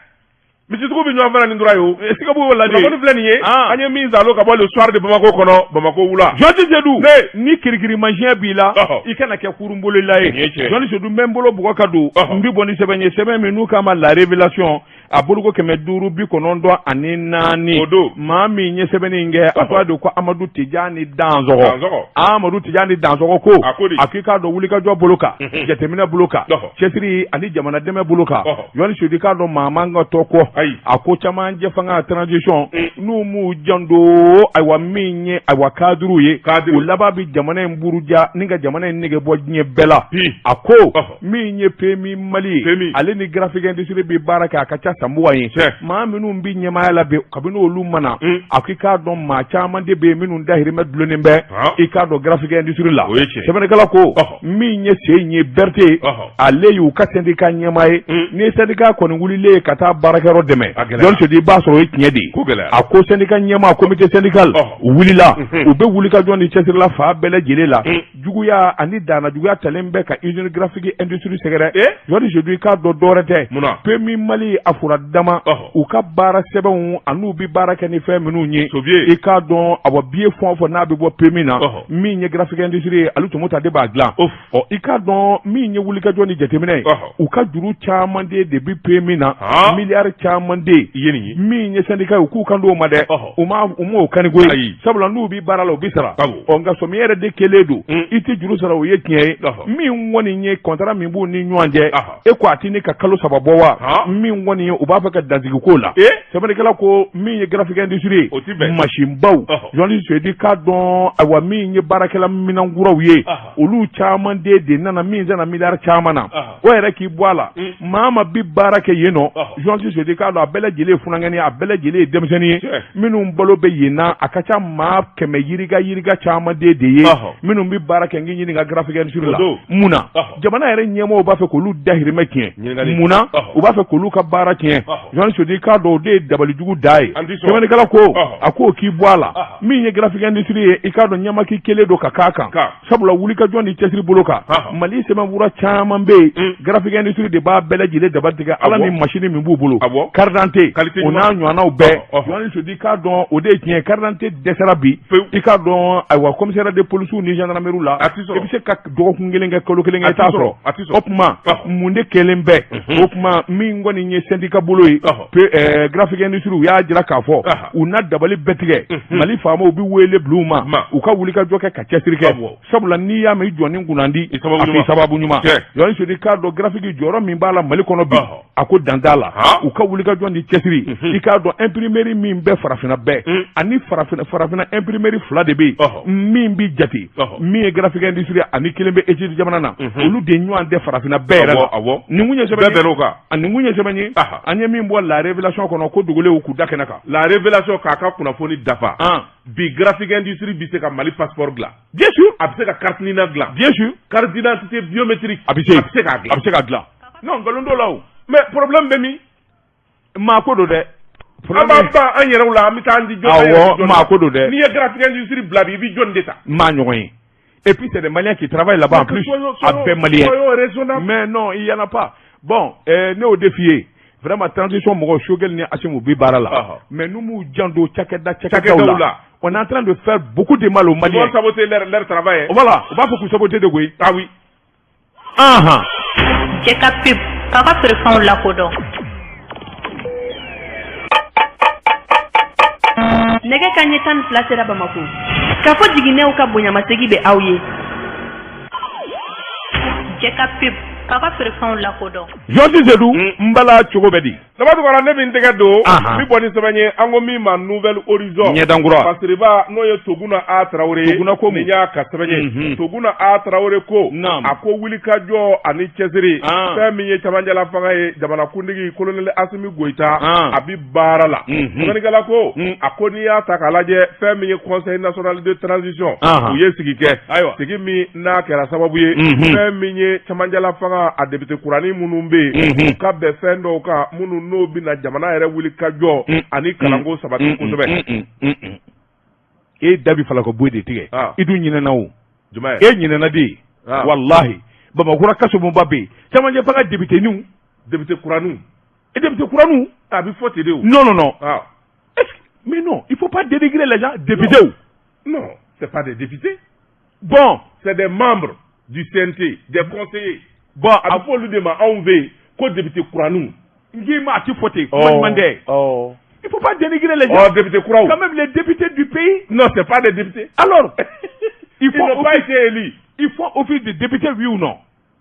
Misitigiw bɛ ɲɔgɔn fana nin tora ye o siga b'o la de kunnafoni filɛ nin ye an ye min zalo ka bɔ le soir de Bamako kɔnɔ Bamako wula Jɔnti Sedu ni kirikirimasiyɛn b'i la i kana kɛ kurunbolila ye Jɔnti Sedu n bɛ n bolo bugɔ ka don n bɛ bɔ ni sɛbɛn ye sɛbɛn min n'u k'a ma la révélation a boloko 594 o don maa min ye sɛbɛnni in kɛ a tɔgɔ de ko Amadu Tijani Dansɔgɔ Amadu Tijani Dansɔgɔ ko a k'i k'a dɔn wulikajɔ bolo kan jateminɛ bolo kan cɛsiri ani jamana dɛmɛ bolo kan Jɔnti Sedu k'a dɔn maa man ka tɔ kɔ a ko camancɛ fanga transition n'u m'u janto ayiwa min ye ayiwa kadiriw ye u laban bɛ jamana in buruja ni ka jamana in nege bɔ diɲɛ bɛɛ la a ko min ye PMU Mali ye ale ni Graphic Industrie bɛ baara kɛ a ka ca san 20 ye maa minnu bɛ ɲɛmaaya la bi kabini olu ma na a ko i k'a dɔn maa caman de bɛ yen minnu dahirimɛ dulonnen bɛ i k'a dɔn Graphic Industrie la sɛbɛnnikɛla ko min ye sen ye Berete ale y'u ka syndicat ɲɛmaa ye ni syndicat kɔni wulilen ye ka taa baarakɛyɔrɔ dɛmɛ Jɔnti Sedu i b'a sɔrɔ o ye tiɲɛ de ye a ko syndicat ɲɛmaa comité syndical u wulila u bɛ wulikajɔ ni cɛsiri la fan bɛɛ lajɛlen la juguya ani danna juguya talen bɛ ka usine graphique industrie sɛgɛrɛ Jɔnti Sedu i k'a dɔn dɔwɛrɛ tɛ PMU Mali a fura dama u ka baara sɛbɛnw an'u bɛ baara kɛ ni fɛn minnu ye i k'a dɔn awa billet fɛn o fɛn n'a bɛ bɔ PMU na min ye graphique industrie ye Alu Tomota de b'a dilan ɔ i k'a dɔn min ye wulikajɔ ni jateminɛ ye u ka juru caman de bɛ PMU na miliyari caman de min ye syndicat ye u k'u kan d'o ma dɛ u m'o kani koyi sabula n'u bɛ baara la u bɛ sara ɔ nka sɔmiya yɛrɛ de kɛlen don i tɛ juru sara o ye tiɲɛ ye min kɔni ye contrat min b'u ni ɲɔgɔn cɛ e ko a tɛ ne ka kalo 3 bɔ wa min kɔni ye u b'a fɛ ka dansigi k'o la sɛbɛnnikɛla ko min ye graphique industrie ye masinbaw Jɔnti Sedu k'a dɔn ayiwa min ye baarakɛla minɛnkuraw ye olu caman de nana min sera miliyari caman na o yɛrɛ k'i bɔ a la maa ma bi baara kɛ yen nɔ Jɔnti Sedu k'a dɔn a bɛɛ lajɛlen ye funankɛnin ye a bɛɛ lajɛlen ye denmisɛnnin ye minnu balo bɛ yen na a ka ca maa 100 yirika yirika caman de ye minnu bɛ baara kɛ n k'i ɲininka graphique industrie la mun na jamana yɛrɛ ɲɛmɔgɔw b'a fɛ k'olu dahirimɛ tiɲɛ mun na u b'a fɛ k'olu ka baara tiɲɛ Jɔnti Sedu k'a dɔn o de ye dabalijugu da ye sɛbɛnnikɛla ko a k'o k'i bɔ a la min ye graphique industrie ye i k'a dɔn ɲamaki kelen don ka k'a kan sabula wulikajɔ ni cɛsiri bolo kan Mali sɛbɛnfura caman bɛ yen graphique industrie de b'a bɛɛ lajɛlen daba tigɛ ala ni machine min b'u bolo carte d'identité o n'a ɲɔgɔnnaw bɛɛ Jɔnti Sedu k'a dɔn o de ye tiɲɛ carte d'identité dɛsɛra bi i k'a dɔn ayiwa commissariat de police ni gendarmerie la i bɛ se ka dɔgɔkun kelen kɛ kalo kelen kɛ i t'a sɔrɔ o tuma mun de kɛlen bɛ o tuma min kɔni ye syndicat bolo ye graphique industrie u y'a jira k'a fɔ u na dabali bɛɛ tigɛ Mali faamaw bɛ wele bila u ma u ka wulikajɔ kɛ ka cɛsiri kɛ sabula n'i y'a mɛn i jɔni kunnandi a k'i sababu ɲuman Jɔnti Sedu k'a dɔn graphique jɔyɔrɔ min b'a la Mali kɔnɔ bi a ko dan t'a la u ka wulikajɔ ni cɛsiri i k'a dɔn imprimerie min bɛ farafinna bɛɛ ani farafinna imprimerie 2 de bɛ yen min bɛ jate min ye graphique industrie ani kelen bɛ Égypte jamana na olu de ɲɔgɔn tɛ farafinna bɛɛ yɛrɛ la nin kun ye sɛbɛn ye nin kun ye sɛbɛn ye an ye min bɔ la révélation kɔnɔ ko dogolenw k'u da kɛnɛ kan la révélation k'a ka kunnafoni dafa bi graphique industrie bɛ se ka Mali passeport dilan bien sûr a bɛ se ka carte NINA dilan bien sûr carte d'identité biométrique a bɛ se k'a dilan a bɛ se k'a dilan non nkalon t'o la o mais problème bɛ min maa ko don dɛ an b'an ban an yɛrɛw la an bɛ taa an di jɔn awɔ maa ko don dɛ n'i ye graphique industrie bila bi i bɛ jɔn de ta maa ɲɔgɔn ye et puis c'est des Maliens qui travaillent là-bas en plus a bɛɛ malien mais non il y en a pas bon ne y'o de f'i ye vraiment transition mɔgɔw Choguel ni Assimi u bɛ baara la mais n'u m'u janto cakɛdaw la on est en train de faire beaucoup de mal aux Maliens. Ils vont saboter leur travail. Voilà, u b'a fɔ k'u saboter de koyi. Ah oui. Anhan. Cɛ ka pub k'a ka feerefɛnw lakodɔn. Nɛgɛ kanɲɛ 12 sera Bamakɔ. K'a fɔ jiginɛw ka bonyamasegin bɛ aw ye. Cɛ ka pub k'a ka feerefɛnw lakodɔn. Jɔnti Sedu n bala cogo bɛ di. Dabatukara ne bɛ n tɛgɛ don n bɛ bɔ ni sɛbɛn ye an ko min ma Nouvel Horizon ɲɛdankura Fasiriba n'o ye Toguna A Tarawele ye Toguna ko nin y'a ka sɛbɛn ye Toguna A Tarawele ko a ko wulikajɔ ani cɛsiri fɛn min ye camancɛla fanga ye jamanakuntigi colonel Asimi Goyita a bɛ baara la sɛbɛnnikɛla ko a ko n'i y'a ta k'a lajɛ fɛn min ye conseil national de transition u ye sigi kɛ ayiwa sigi min n'a kɛra sababu ye fɛn min ye camancɛla fanga a député kuranin minnu bɛ yen u ka bɛn fɛn dɔw kan minnu n'o bɛna jamana yɛrɛ wulikajɔ ani kalanko sabati kosɛbɛ e da bi falako boyi de tigɛ i dun ɲinɛna o e ɲinɛna de walahi Bamakɔkura kasobonba bɛ yen camancɛ fanga députéninw député kuraninw Député kuraninw. A bɛ fɔ ten de o. Non, non, non. Ah. Est-ce que, mais non, il faut pas dénigrer les gens. Députés. Non, c'est pas des députés. Bon. C'est des membres du CNT, des conseillers. Bon, a bɛ fɔ olu de ma anw fɛ yen ko député kuraninw. N k'i ma, a ti fɔ ten. Kuma ɲuman tɛ. Oh. Il faut pas dénigrer les gens. Oh, député kuraw. Quand même, les députés du pays. Non, c'est pas des députés. Alors, ils n'ont pas été élus. Ils font office de député, oui ou non?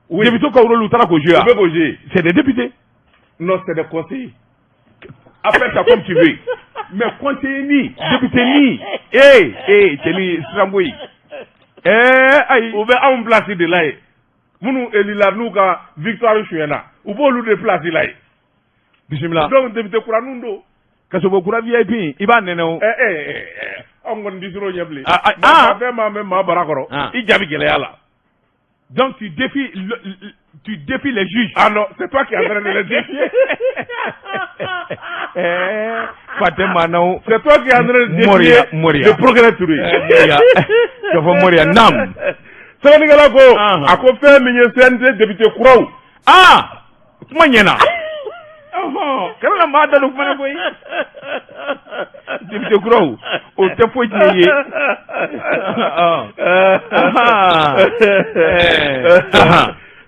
Oui. Député ka rôle u taara k'o jouer. U bɛ k'o jouer. C'est des députés. Non, c'est des conseillers. Appelle ça comme tu veux. Mais conseiller ni, député ni, eh, eh, cɛni siranko ye. Eh, ayi. U bɛ anw place de la yen. Minnu élila n'u ka victoire suyɛnna, u b'olu de place la yen. Bisimila. Donc député kuraninw don. Kasobo kura VIP, i b'a nɛnɛ o. Eh, eh, eh, anw kɔni tɛ siran o ɲɛ bilen. Ah, ah, ah. Fɛn maa mɛn maa bara kɔrɔ. Ah. I ja bɛ gɛlɛya la. Donc tu défies les juges. Ah non, c'est toi qui es en train de les défier. Eh, Faté Manaw. C'est toi qui es en train de défier Moria, Moria. le progrès Touré. Eh, Moria. Ka fɔ Moria, naam. Sɛbɛnnikɛla ko, Ahan. a ko fɛn min ye CNT député kuraw. Ah, kuma ɲɛna. Kana na maa da don kuma na koyi. Député kuraw, o tɛ foyi tiɲɛ ye. Ah. Eh.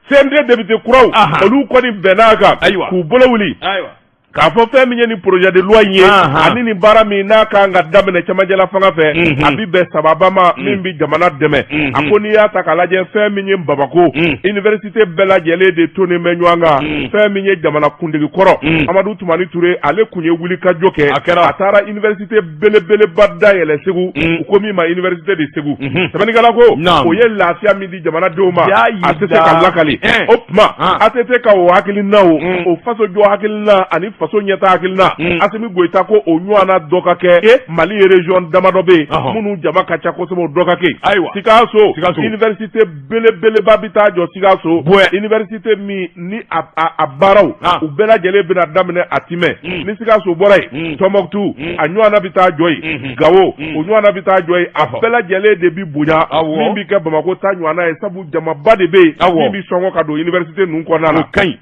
CNT député kuraw, Ahan. olu kɔni bɛnn'a kan. Ayiwa. K'u bolo wuli. Ayiwa. K'a fɔ fɛn min ye nin projet de loi in ye, Ahan. ani nin baara min n'a kan ka daminɛ cɛmancɛla fanga fɛ, a bi bɛn sababa ma min bi jamana dɛmɛ. A ko n'i y'a ta k'a lajɛ, fɛn min ye Bamakɔ université bɛɛ lajɛlen de tonnen bɛ ɲɔgɔn kan, fɛn min ye jamana kuntigi kɔrɔ Amadu Tumani Ture, ale kun ye wulikajɔ kɛ. A kɛra. A taara université belebeleba dayɛlɛ Segu, u ko min ma université de Segu. Sɛbɛnnikɛla ko Naam. o ye lafiya min di jamanadenw ma, Y'a a tɛ se ka yira. lakali. Eh. O tuma, Ah. ATT ka o hakilina, o faso jɔ hakilina ani faso ɲɛta hakilina, Asimi Goyita ko o ɲɔgɔnna dɔ ka kɛ Mali région damadɔ bɛ yen minnu jama ka ca kosɛbɛ, o dɔ ka kɛ. Ayiwa. Sikaso, Sikaso. université belebeleba bɛ taa jɔ Sikaso. Buwɛ. Université min ni a baaraw u bɛɛ lajɛlen bɛna daminɛ a timɛ. Ni Sikaso bɔra yen, Tɔnbɔkutu a ɲɔgɔnna bɛ taa jɔ yen, Gawo o ɲɔgɔnna bɛ taa jɔ yen. A bɛɛ lajɛlen de bi bonya min bi kɛ Bamakɔ ta ɲɔgɔnna ye, sabu jamaba de bɛ yen min bi sɔngɔ ka don université ninnu kɔnɔna la. O ka ɲi.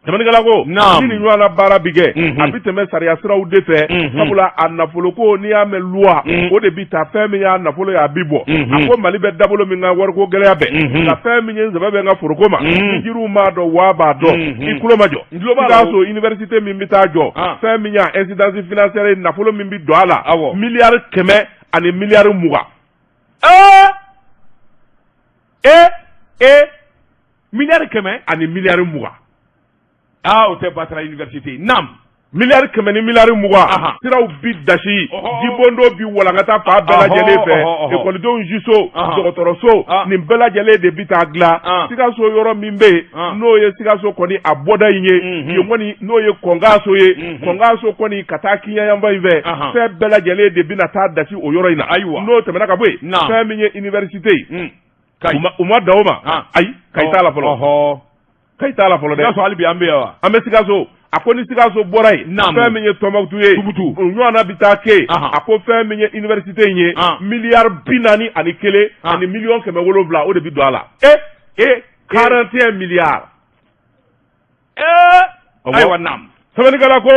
Sɛbɛnnikɛla ko Naam. ni nin ɲɔgɔnna baara bi kɛ, a bi tɛmɛ sariya siraw de fɛ, sabula a nafoloko, n'i y'a mɛn loi, o de bi ta. Fɛn min y'a nafolo ye, a bi bɔ. A ko Mali bɛ dabolo min kan, wariko gɛlɛya bɛɛ nka fɛn min ye sɛbɛ bɛ n ka foroko ma, ni jiriw m'a dɔn waa b'a dɔn. I tulo ma jɔ. N tulo b'a la. Sikaso université min bɛ taa jɔ, fɛn min y'a incidence financière ye, nafolo min bi don a la, miliyari 100 ani miliyari 20. Eh, eh, miliyari 100 ani miliyari 20. Ah, o tɛ Batara université. Naam. Miliyari 100 ni miliyari 20. Siraw bi dasi, jibondo bi walankata fan bɛɛ lajɛlen fɛ, ekɔlidenw jiso, dɔgɔtɔrɔso, nin bɛɛ lajɛlen de bi taa dilan. Sikaso yɔrɔ min bɛ yen, n'o ye Sikaso kɔni a bɔda in ye, yen kɔni n'o ye Kɔnkaso ye, Kɔnkaso kɔni ka taa Kiɲɛyanfan in fɛ, fɛn bɛɛ lajɛlen de bɛna taa dasi o yɔrɔ in na. Ayiwa. N'o tɛmɛna ka bɔ yen, fɛn min ye université ye, u ma dan o ma. Ayi, Kayi t'a la fɔlɔ. Kayi t'a la fɔlɔ dɛ. Sikaso hali bi an bɛ yan wa? An bɛ Sikaso. A ko ni Sikaso bɔra yen, Naamu. fɛn min ye Tɔnbɔkutu ye, Tumutu. o ɲɔgɔnna bɛ taa kɛ yen. A ko fɛn min ye université in ye, miliyari 41 ani miliyɔn 700, o de bɛ don a la. Eh, eh, 41 miliyari. Eh. Awɔ. Ayiwa, naam. Sɛbɛnnikɛla ko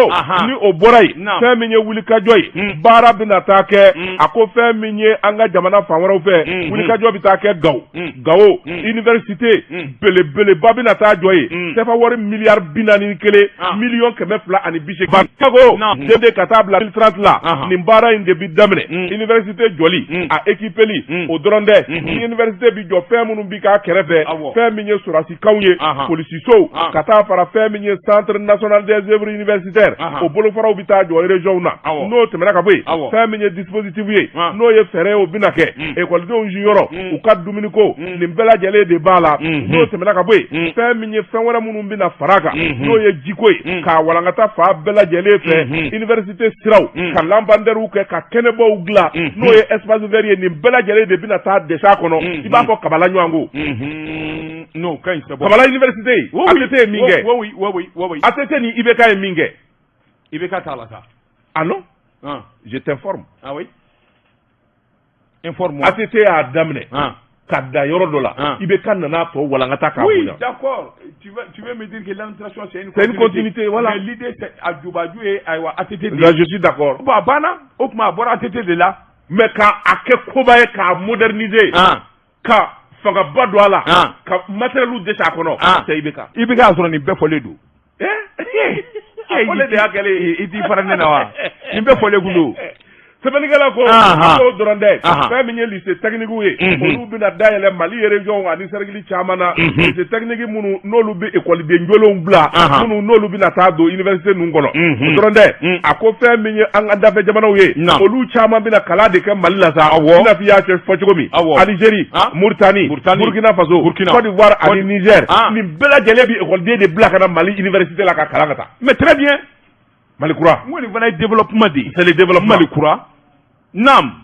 ni o bɔra yen, Naam. fɛn min ye wulikajɔ ye, baara bɛna taa kɛ. A ko fɛn min ye an ka jamana fan wɛrɛw fɛ, wulikajɔ bɛ taa kɛ Gawo. Gawo université belebeleba bɛna taa jɔ yen, CFA wari miliyari 41 miliyɔn 280. Ko de ka taa bila 2030 la, nin baara in de bi daminɛ, université jɔli, a équipeli. O dɔrɔn tɛ, ni université bi jɔ, fɛn minnu bi k'a kɛrɛfɛ, fɛn min ye sɔrɔdasikanw ye, polisisow, ka taa fara fɛn min ye centre national des œuvres universitaires, o bolofaraw bɛ taa jɔ région na. N'o tɛmɛna ka bɔ yen, fɛn min ye dispositif ye, n'o ye fɛɛrɛ ye, o bɛna kɛ ekɔlidenw jiyɔrɔ, u ka dumuniko, nin bɛɛ lajɛlen de b'a la. N'o tɛmɛna ka bɔ yen, fɛn min ye fɛn wɛrɛ minnu bɛna fara a kan, n'o ye jiko ye, k'a walankata fan bɛɛ lajɛlen fɛ, université siraw, ka lampadaires kɛ, ka kɛnɛbaw dilan, n'o ye espace vert ye, nin bɛɛ lajɛlen de bɛna taa dɛsɛ a kɔnɔ. I b'a fɔ Kabala ɲɔgɔn ko. N'o ka ɲi, c'est bon. Kabala université, ATT ye min kɛ, Oui, oui, oui, oui, oui. ATT ni IBK ye min kɛ. IBK t'a la sa. Ah non, je t'informe. Ah oui. Informe-moi. ATT y'a daminɛ. Ka da yɔrɔ dɔ la, IBK nana tɔ walankata k'a Oui, bonya. D'accord. Tu veux me dire que l'administration, c'est une C'est une continuité, voilà. Mais l'idée, c'est a jubaju ye, ayiwa, ATT de. Là, je suis d'accord. Bon, a banna. O tuma, a bɔra ATT de la. Mais ka a kɛ koba ye, k'a moderniser, ka fangaba don a la, ka matériel dɛsɛ a kɔnɔ, c'est IBK. IBK y'a sɔrɔ nin bɛɛ fɔlen don. Eh, a fɔlen de y'a kɛlen ye. I t'i fara ne na wa? Nin bɛɛ fɔlen kun don. Sɛbɛnnikɛla ko a k'o dɔrɔn tɛ, fɛn min ye lycée technique ye, olu bɛna dayɛlɛ Mali région ani cercle caman na, lycée technique minnu n'olu bɛ ekɔliden jolenw bila, minnu n'olu bɛna taa don université ninnu kɔnɔ. O dɔrɔn tɛ, a ko fɛn min ye an ka dafɛ jamanaw ye, olu caman bɛna kalan de kɛ Mali la sa, i n'a fɔ i y'a kɛ fɔ cogo min, Algérie, Mauritanie, Burkina Faso, Côte d'Ivoire ani Niger, nin bɛɛ lajɛlen bɛ ekɔliden de bila ka na Mali université la ka kalan ka taa. Mais très bien. Mali kura. N ko nin fana ye développement de ye. C'est le développement. Mali kura. Naam.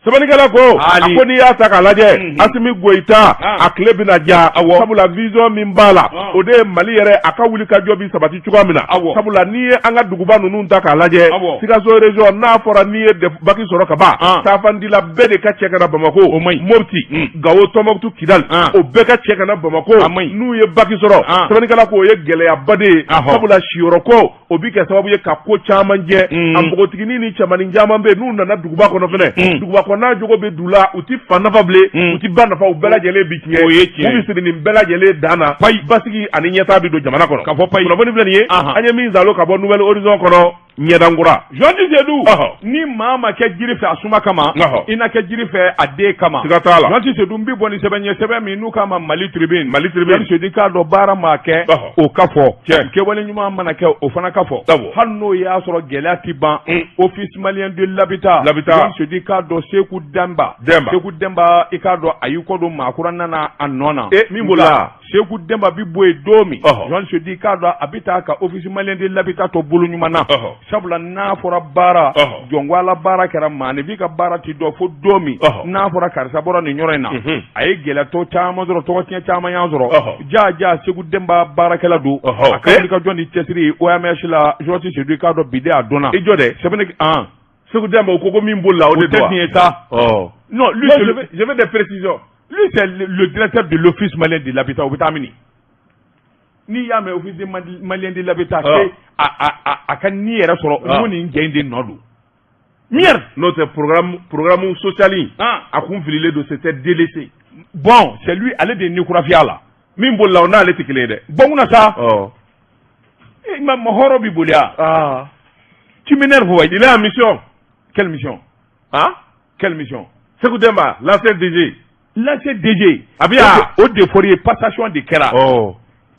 Sɛbɛnnikɛla ko, a ko n'i y'a ta k'a lajɛ, Asimi Goyita a tile bɛna diya, sabula vision min b'a la, o de ye Mali yɛrɛ a ka wuli ka jɔ bi sabati cogoya min na. Sabula n'i ye an ka duguba ninnu ta k'a lajɛ, Sikaso région, n'a fɔra n'i ye bac sɔrɔ ka ban, taafandila bɛɛ de ka cɛ ka na Bamakɔ, Mopti, Gawo, Tɔnbɔkutu, Kidali, o bɛɛ ka cɛ ka na Bamakɔ n'u ye bac sɔrɔ. Sɛbɛnnikɛla ko o ye gɛlɛyaba de ye, sabula siyɔrɔ ko o bi kɛ sababu ye ka ko caman jɛ. A npogotiginin ni cɛmanin caman bɛ yen, n'u nana duguba kɔnɔ fɛnɛ, duguba kɔnɔ n'a jogo bɛ du la, u ti fa nafa bilen, u ti ba nafa, u bɛɛ lajɛlen bi tiɲɛ. O ye tiɲɛ. Mun bɛ siri nin bɛɛ lajɛlen dan na, basigi ani ɲɛtaa bi don jamana kɔnɔ. Ka fɔ payi. Kunnafoni filɛ nin ye, an ye min zalo ka bɔ Nouvel Horizon kɔnɔ, ɲɛdankura. Journaliste Seydou, ni maa ma kɛ jiri fɛ a suma kama, i na kɛ jiri fɛ a den kama. Siga t'a la. Journaliste Seydou, n bɛ bɔ ni sɛbɛn ye, sɛbɛn min n'u k'a ma Mali Tribune. Mali Tribune. Journaliste Seydou, k'a dɔn baara maa kɛ, o ka fɔ. Kɛwale ɲuman mana kɛ, o fana ka fɔ. Hali n'o y'a sɔrɔ gɛlɛya ti ban. Office malien de l'habitat. L'habitat. Journaliste Seydou, k'a dɔn Seku Denba. Denba. Seku Denba, i k'a dɔn a y'i kɔ don maa kura nana a nɔ na. E min bolila. Seku Denba bi bɔ yen don min. Journaliste Seydou, k'a dɔn a bɛ taa ka Office malien de l'habitat to bolo ɲuman na. Sabula n'a fɔra baara, jɔnko baara kɛra, maaninfin ka baara ti dɔn fo don min n'a fɔra karisa bɔra nin yɔrɔ in na. A ye gɛlɛyatɔ caman sɔrɔ, tɔgɔtiɲɛ caman y'an sɔrɔ. Ja Seku Denba baarakɛla don. A ka wuli ka jɔ ni cɛsiri ye OMH la. Journaliste Seydou, k'a dɔn bi de a dɔnna. I jɔ dɛ. Sɛbɛnni Seku Denba, o ko min bolila, o de don wa? O tɛ tiɲɛ sa. Non, lui, je veux des précisions. Lui, c'est le directeur de l'Office malien de l'habitat. O bɛ taa min? N'i y'a mɛn Office malien de l'habitat, a ka ni yɛrɛ sɔrɔ, n ko nin jɛ in de nɔ don. Mieux. N'o tɛ, programme social in, a kun fililen don, c'était délaissé. Bon, c'est lui, ale de ye ni kura fiyɛ a la. Min bolila, o n'ale tɛ kelen ye dɛ. Bon, kunna sa. Ma hɔrɔn b'i boli wa? Tu m'énerves, ouais. Il est en mission. Quelle mission? Hein? Quelle mission? Sekou Demba, l'ancien DG. L'ancien DG. A bɛ yan. O de fɔra ye, passation de kɛra.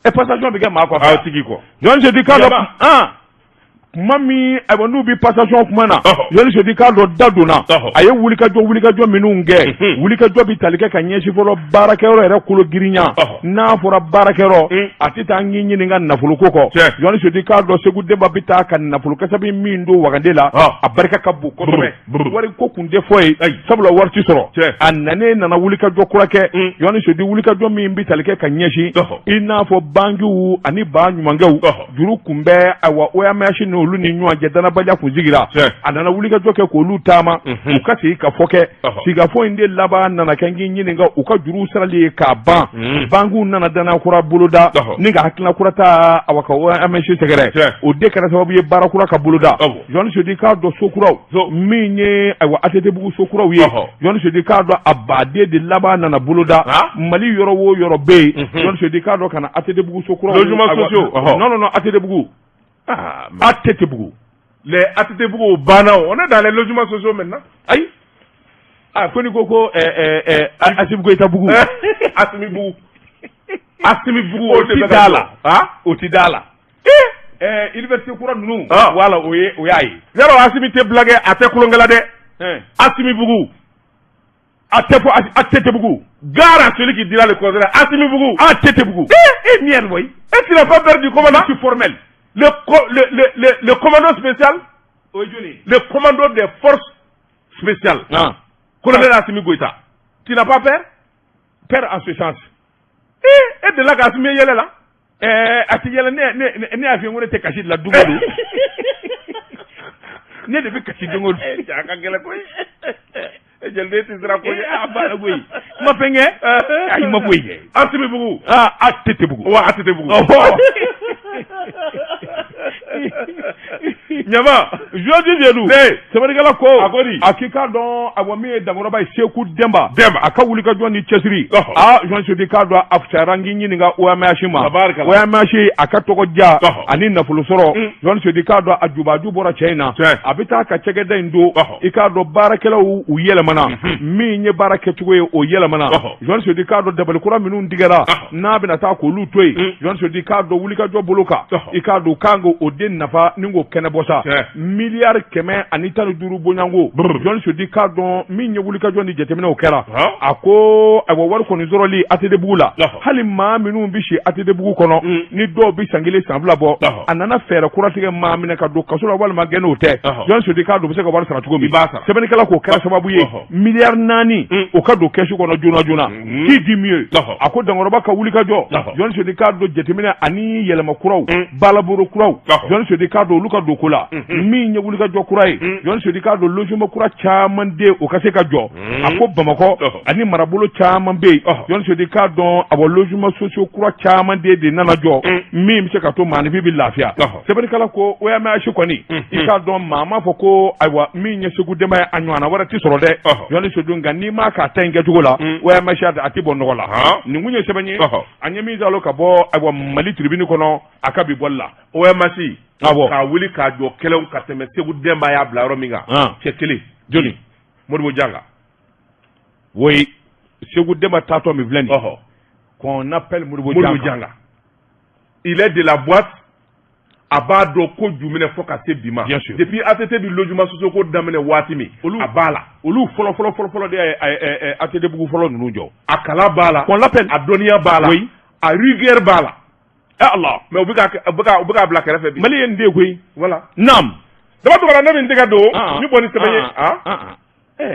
Ɛ, passation bɛ kɛ maa kɔfɛ. Aw tigi kɔ. Journaliste Seydou, k'a dɔn kuma min, ayiwa, n'u bɛ passation kuma na, Journaliste Seydou, k'a dɔn da donna. A ye wulikajɔ minnu kɛ, wulikajɔ bɛ tali kɛ ka ɲɛsin fɔlɔ baarakɛyɔrɔ yɛrɛ kolo girinya. N'a fɔra baarakɛyɔrɔ, a tɛ taa n k'i ɲininka nafoloko kɔ. Journaliste Seydou, k'a dɔn Seku Denba bɛ taa ka nafolo kasabi min don wagande la, a barika ka bon kosɛbɛ. Wari ko kun tɛ fɔ ye, sabula wari ti sɔrɔ. A nanen nana wulikajɔ kura kɛ. Journaliste Seydou, wulikajɔ min bɛ tali kɛ ka ɲɛsin i n'a fɔ bankiw ani ba ɲumankɛw juru kun bɛ, ayiwa, OMH n'olu ni ɲɔgɔn cɛ danabaliya kun sigira. A nana wulikajɔ kɛ k'olu taama, u ka sigi ka fɔ kɛ. Sigikafɔ in de laban nana kɛ n k'i ɲininka u ka juruw sarali ye k'a ban. Bankiw nana danaya kura boloda ni ka hakilina kura ta, awa, ka OMH sɛgɛrɛ. O de kɛra sababu ye baara kura ka boloda. Journaliste Seydou, k'a dɔn so kuraw min ye, ayiwa, ATT-bugu so kuraw ye. Journaliste Seydou, k'a dɔn a baden de laban nana boloda Mali yɔrɔ o yɔrɔ bɛ yen. Journaliste Seydou, k'a dɔn ka na ATT-bugu so kuraw. Logements sociaux. Non, non, non, ATT-bugu. ATT-bugu. Les ATT-bugu banna, on est dans les logements sociaux maintenant. Ayi. Ah, ko ni ko Asimi Goyita bugu. Asimi bugu. Asimi bugu. O ti da la. O ti da la. Université kura ninnu. Voilà, o ye o y'a ye. Yarɔ, Asimi tɛ blague, a tɛ kulonkɛ la dɛ. Asimi bugu. A tɛ fɔ ATT-bugu. Gare à celui qui dira le contraire. Asimi bugu. ATT-bugu. Eh, merde, oui. Et tu n'as pas peur du commandant? C'est formel. Le commando spécial, le commando des forces spéciales, colonel Assimi Goïta. Tu n'as pas peur? Peur en ce sens. Eh, et de là qu'Assimi yɛlɛ la. A ti yɛlɛ, ne y'a f'i ye, n ko ne tɛ kasi de la don o don. Ne de bɛ kasi don o don. A ka gɛlɛn koyi. E jɛliden tɛ siran koyi. A banna koyi. Ma fɛn kɛ, ayi, ma foyi kɛ. Asimi bugu. Aa, ATT bugu. Wa ATT bugu. Ɲama. Journaliste Seydou. Ne. Sɛbɛnnikɛla ko. A ko di? A k'i k'a dɔn, awa, min ye dankɔrɔba ye, Seku Dɛnba. Dɛnba. A ka wulikajɔ ni cɛsiri. Ɔhɔ. Aa, journaliste Seydou, k'a dɔn a fisayara n k'i ɲininka OMH ma. Tabarikala. OMH, a ka tɔgɔ diya. Ɔhɔ. Ani nafolo sɔrɔ. Journaliste Seydou, k'a dɔn a jubaju bɔra cɛ in na. Tiɲɛ. A bɛ taa ka cakɛda in don. Ɔhɔ. I k'a dɔn baarakɛlaw u yɛlɛmana. Min ye baara kɛcogo ye, o yɛlɛmana. Ɔhɔ. Journaliste Seydou, k'a dɔn dabali kura minnu tigɛra. Ɔhɔ. N'a bɛna taa k'olu to yen. Journaliste Seydou, k'a dɔn wulikajɔ bolo kan. Ɔhɔ. I k'a dɔn kan k'o den nafa ni k'o kɛnɛ bɔ sa. Tiɲɛ. 115 miliyari bonyanko. Journaliste Seydou, k'a dɔn min ye wulikajɔ ni jateminɛw kɛra. Ɔhɔ. A ko ayiwa, wari kɔni sɔrɔli ATT bugu la. Ɔhɔ. Hali maa minnu bɛ si ATT bugu kɔnɔ. Ni dɔw bɛ san 1 san 2 bɔ. Ɔhɔ. A nana fɛɛrɛ kura tigɛ, maa minɛ ka don kaso la walima gɛn, n'o tɛ. Ɔhɔ. Journaliste Seydou, k'a dɔn u bɛ se ka wari sara cogo min. I b'a sara. Sɛbɛnnikɛla k'o kɛra sababu ye. Ɔhɔ. 4 miliyari o ka don kɛsu kɔnɔ joona joona. Qui dit mieux? Ɔhɔ. A ko dankɔrɔba ka wulikajɔ. Ɔhɔ. Journaliste Seydou, k'a dɔn jateminɛ ani yɛlɛma kuraw. Baalaboro kuraw. Ɔhɔ. Journaliste Seydou, k'a dɔn olu ka don ko la. Min ye wulikajɔ kura ye. Journaliste Seydou, k'a dɔn logement kura caman den o ka se ka jɔ. A ko Bamakɔ Ɔhɔ. ani marabolo caman bɛ yen. Ɔhɔ. Journaliste Seydou, k'a dɔn awɔ, logement sociaux kura caman den de nana jɔ. Min bɛ se ka to maaninfin bɛ lafiya. Ɔhɔ. Sɛbɛnnikɛla ko OMH kɔni. I k'a dɔn maa m'a fɔ ko ayiwa, min ye Segu Dɛnba ye, a ɲɔgɔnna wɛrɛ tɛ sɔrɔ dɛ. Ɔhɔ. Journaliste Seydou, nka n'i m'a k'a ta in kɛcogo la. OMH a tɛ bɔ nɔgɔ la. Han. Nin kun ye sɛbɛn ye. Ɔhɔ. An ye min zalo ka bɔ ayiwa Mali Tribune kɔnɔ a ka bi bɔli la. OMH. Awɔ. K'a wuli k'a jɔ kɛlɛw ka tɛmɛ Segu Dɛnba y'a bila yɔrɔ min kan. Han. Cɛ kelen. Joli? Modibo Janga. Oui. Segu Dɛnba taatɔ min filɛ nin ye. Ɔhɔ. Qu'on appelle Modibo Modibo Janga. Janga. Il est de la boîte. A b'a dɔn ko juminɛ fo ka se bi ma. Bien sûr. Depuis ATT bi logement sociaux ko daminɛ waati min. Olu- A b'a la. Olu fɔlɔ fɔlɔ fɔlɔ fɔlɔ de ye ATT bugu fɔlɔ ninnu jɔ. A kala b'a la. Qu'on l'appelle. A dɔnniya b'a la. Oui. A rigueur b'a la. Eh Allah. Mais u bɛ k'a bila kɛrɛfɛ bi. Mali ye nin de ye koyi. Voilà. Naam. Daba Tunkara, ne bɛ n tɛgɛ don. Ah, Ni bɔ ni sɛbɛn ye. ah, Ah. ah, ah.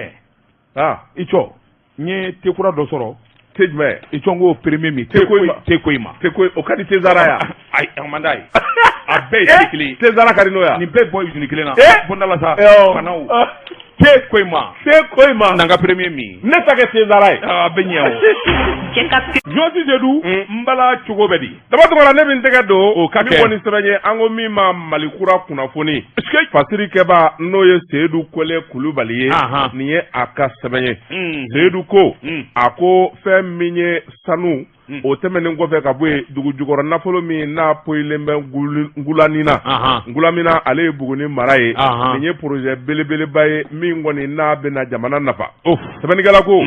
Ah. I cɔ n ye te kura dɔ sɔrɔ. Te jumɛn? I cɔ n k'o premier min. Te ko in ma. Te ko in ma. Te ko o ka di Tezara ya. Ayi, a man d'a ye. A bɛɛ ye te kelen ye. Tezara ka di n'o ya. Nin bɛɛ bɔ usine kelen na. Eh. Bɔndala sa. Eh, oh. Fanaw. Ah. Te ko in ma. Te ko in ma. Na n ka premier min. Ne ta kɛ Tezara ye. A bɛ ɲɛ o. Cɛ ka pub. Journaliste Seydou. N bala cogo bɛ di? Daba Tunkara, ne bɛ n tɛgɛ don. O ka Min kɛ. bɔ ni sɛbɛn ye, an ko min ma Mali kura kunnafoni. Fasiri kɛba n'o ye Seyidu Kole Kulubali ye. Ahan. Nin ye a ka sɛbɛn ye. Seyidu ko. A ko fɛn min ye sanu. O tɛmɛnen kɔfɛ ka bɔ yen, dugu jukɔrɔ nafolo min n'a poyilen bɛ Ngulanin na. Ngulamina, ale ye Buguni mara ye. Ahan. Nin ye projet belebeleba ye min kɔni n'a bɛna jamana nafa. Oh. Sɛbɛnnikɛla ko.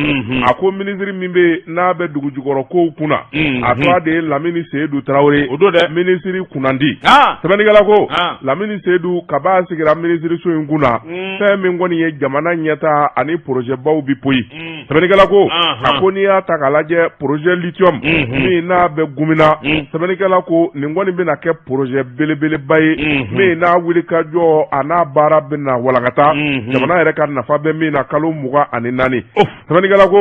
A ko minisiri min bɛ yen n'a bɛ dugu jukɔrɔ kow kunna. A tɔgɔ de ye Lamini Seyidu Tarawele. O don dɛ. Minisiri kunnandi. Ah. Sɛbɛnnikɛla ko. Ah. Lamini Seyidu kaba sigira minisiriso in kunna. Fɛn min kɔni ye jamana ɲɛta ani projet baw bi poyi. Sɛbɛnnikɛla ko. A ko n'i y'a ta k'a lajɛ, projet lithium. Min n'a bɛ Gumina. Sɛbɛnnikɛla ko nin kɔni bɛna kɛ projet belebeleba ye. Min n'a wulikajɔ a n'a baara bɛna walakata. Jamana yɛrɛ ka nafa bɛ min na kalo 24. Sɛbɛnnikɛla ko.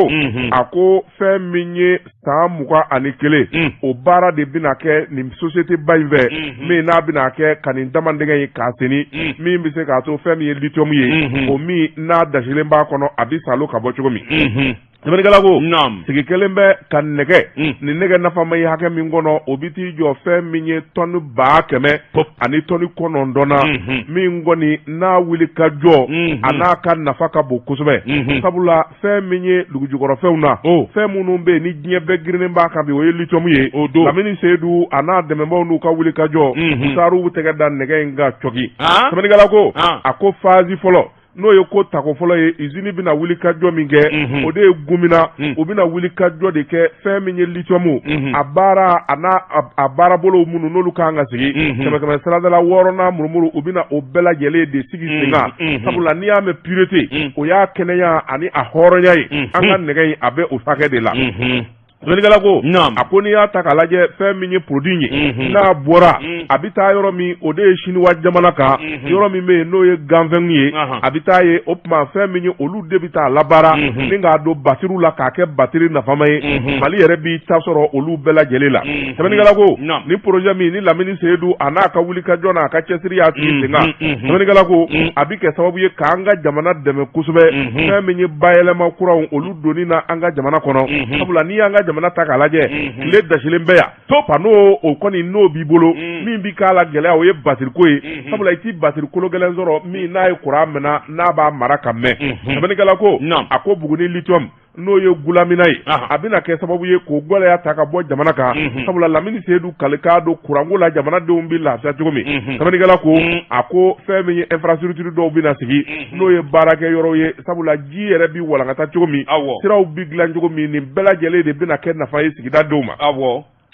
A ko fɛn min ye san 21. O baara de bɛna kɛ nin société ba in fɛ. Min n'a bɛna kɛ ka nin damandɛgɛ in k'a seni. Min bɛ se k'a to fɛn min ye lithium ye. O min n'a dasilen b'a kɔnɔ, a bɛ salo ka bɔ cogo min. Sɛbɛnnikɛla ko. Naam. Sigi kelen bɛ ka nɛgɛ. Nin nɛgɛ nafama ye hakɛ min kɔnɔ, o bɛ t'i jɔ fɛn min ye tɔni 100 ani tɔni 9 na. Min kɔni n'a wuli ka jɔ. A n'a ka nafa ka bon kosɛbɛ. Sabula fɛn min ye dugujukɔrɔfɛnw na. Oh. Fɛn minnu bɛ yen ni diɲɛ bɛɛ girinnen b'a kan bi, o ye lithium ye. O don. Lamini Seyidu a n'a dɛmɛbaaw n'u ka wuli ka jɔ. U taar'u tɛgɛ da nɛgɛ in kan cɔki. Ah. Sɛbɛnnikɛla ko. Ah. A ko phase fɔlɔ n'o ye ko tako fɔlɔ ye, usine bɛna wuli ka jɔ min kɛ, o de ye Gumina. U bɛna wuli ka jɔ de kɛ fɛn min ye lithium. A baara a n'a a baarabolow minnu n'olu kan ka sigi. Kɛmɛ kɛmɛ saradala wɔɔrɔnan murumuru, u bɛna o bɛɛ lajɛlen de sigi sen kan. Sabula n'i y'a mɛn pureté, o y'a kɛnɛya ani a hɔrɔnya ye. An ka nɛgɛ in a bɛ o hakɛ de la. Sɛbɛnnikɛla ko a ko n'i y'a ta k'a lajɛ fɛn min ye produit ye n'a bɔra a bɛ taa yɔrɔ min o de ye siniwa jamana kan yɔrɔ min bɛ yen n'o ye Ganfeng ye a bɛ taa yen o tuma fɛn min ye olu de bɛ taa labaara ni k'a don batiriw la k'a kɛ batiri nafama ye Mali yɛrɛ b'i ta sɔrɔ olu bɛɛ lajɛlen la sɛbɛnnikɛla ko ni projet min ni Lamini Seyidu a n'a ka wulikajɔ n'a ka cɛsiri y'a sigi sen kan sɛbɛnnikɛla ko a bɛ kɛ sababu ye k'an ka jamana dɛmɛ kosɛbɛ fɛn min ye bayɛlɛma kuraw olu donni na an ka jamana kɔnɔ sabula n'i y'an ka jamana ta k'a lajɛ tile dasilen bɛ yan to panneau o kɔni n'o b'i bolo min bɛ k'a la gɛlɛya o ye batiri ko ye sabula i ti batiri kolo gɛlɛn sɔrɔ min n'a ye kuran minɛ n'a b'a mara ka mɛn sɛbɛnnikɛla ko a ko Buguni lithium n'o ye Gulamina ye a bɛna kɛ sababu ye k'o gɛlɛya ta ka bɔ jamana kan sabula Lamini Seyidu kalikan don kuranko la jamanadenw bɛ lafiya cogo min sɛbɛnnikɛla ko a ko fɛn min ye infrastructure dɔw bɛna sigi n'o ye baarakɛ yɔrɔw ye sabula ji yɛrɛ bɛ walankata cogo min siraw bɛ dilan cogo min nin bɛɛ lajɛlen de bɛna kɛ nafa ye sigida denw ma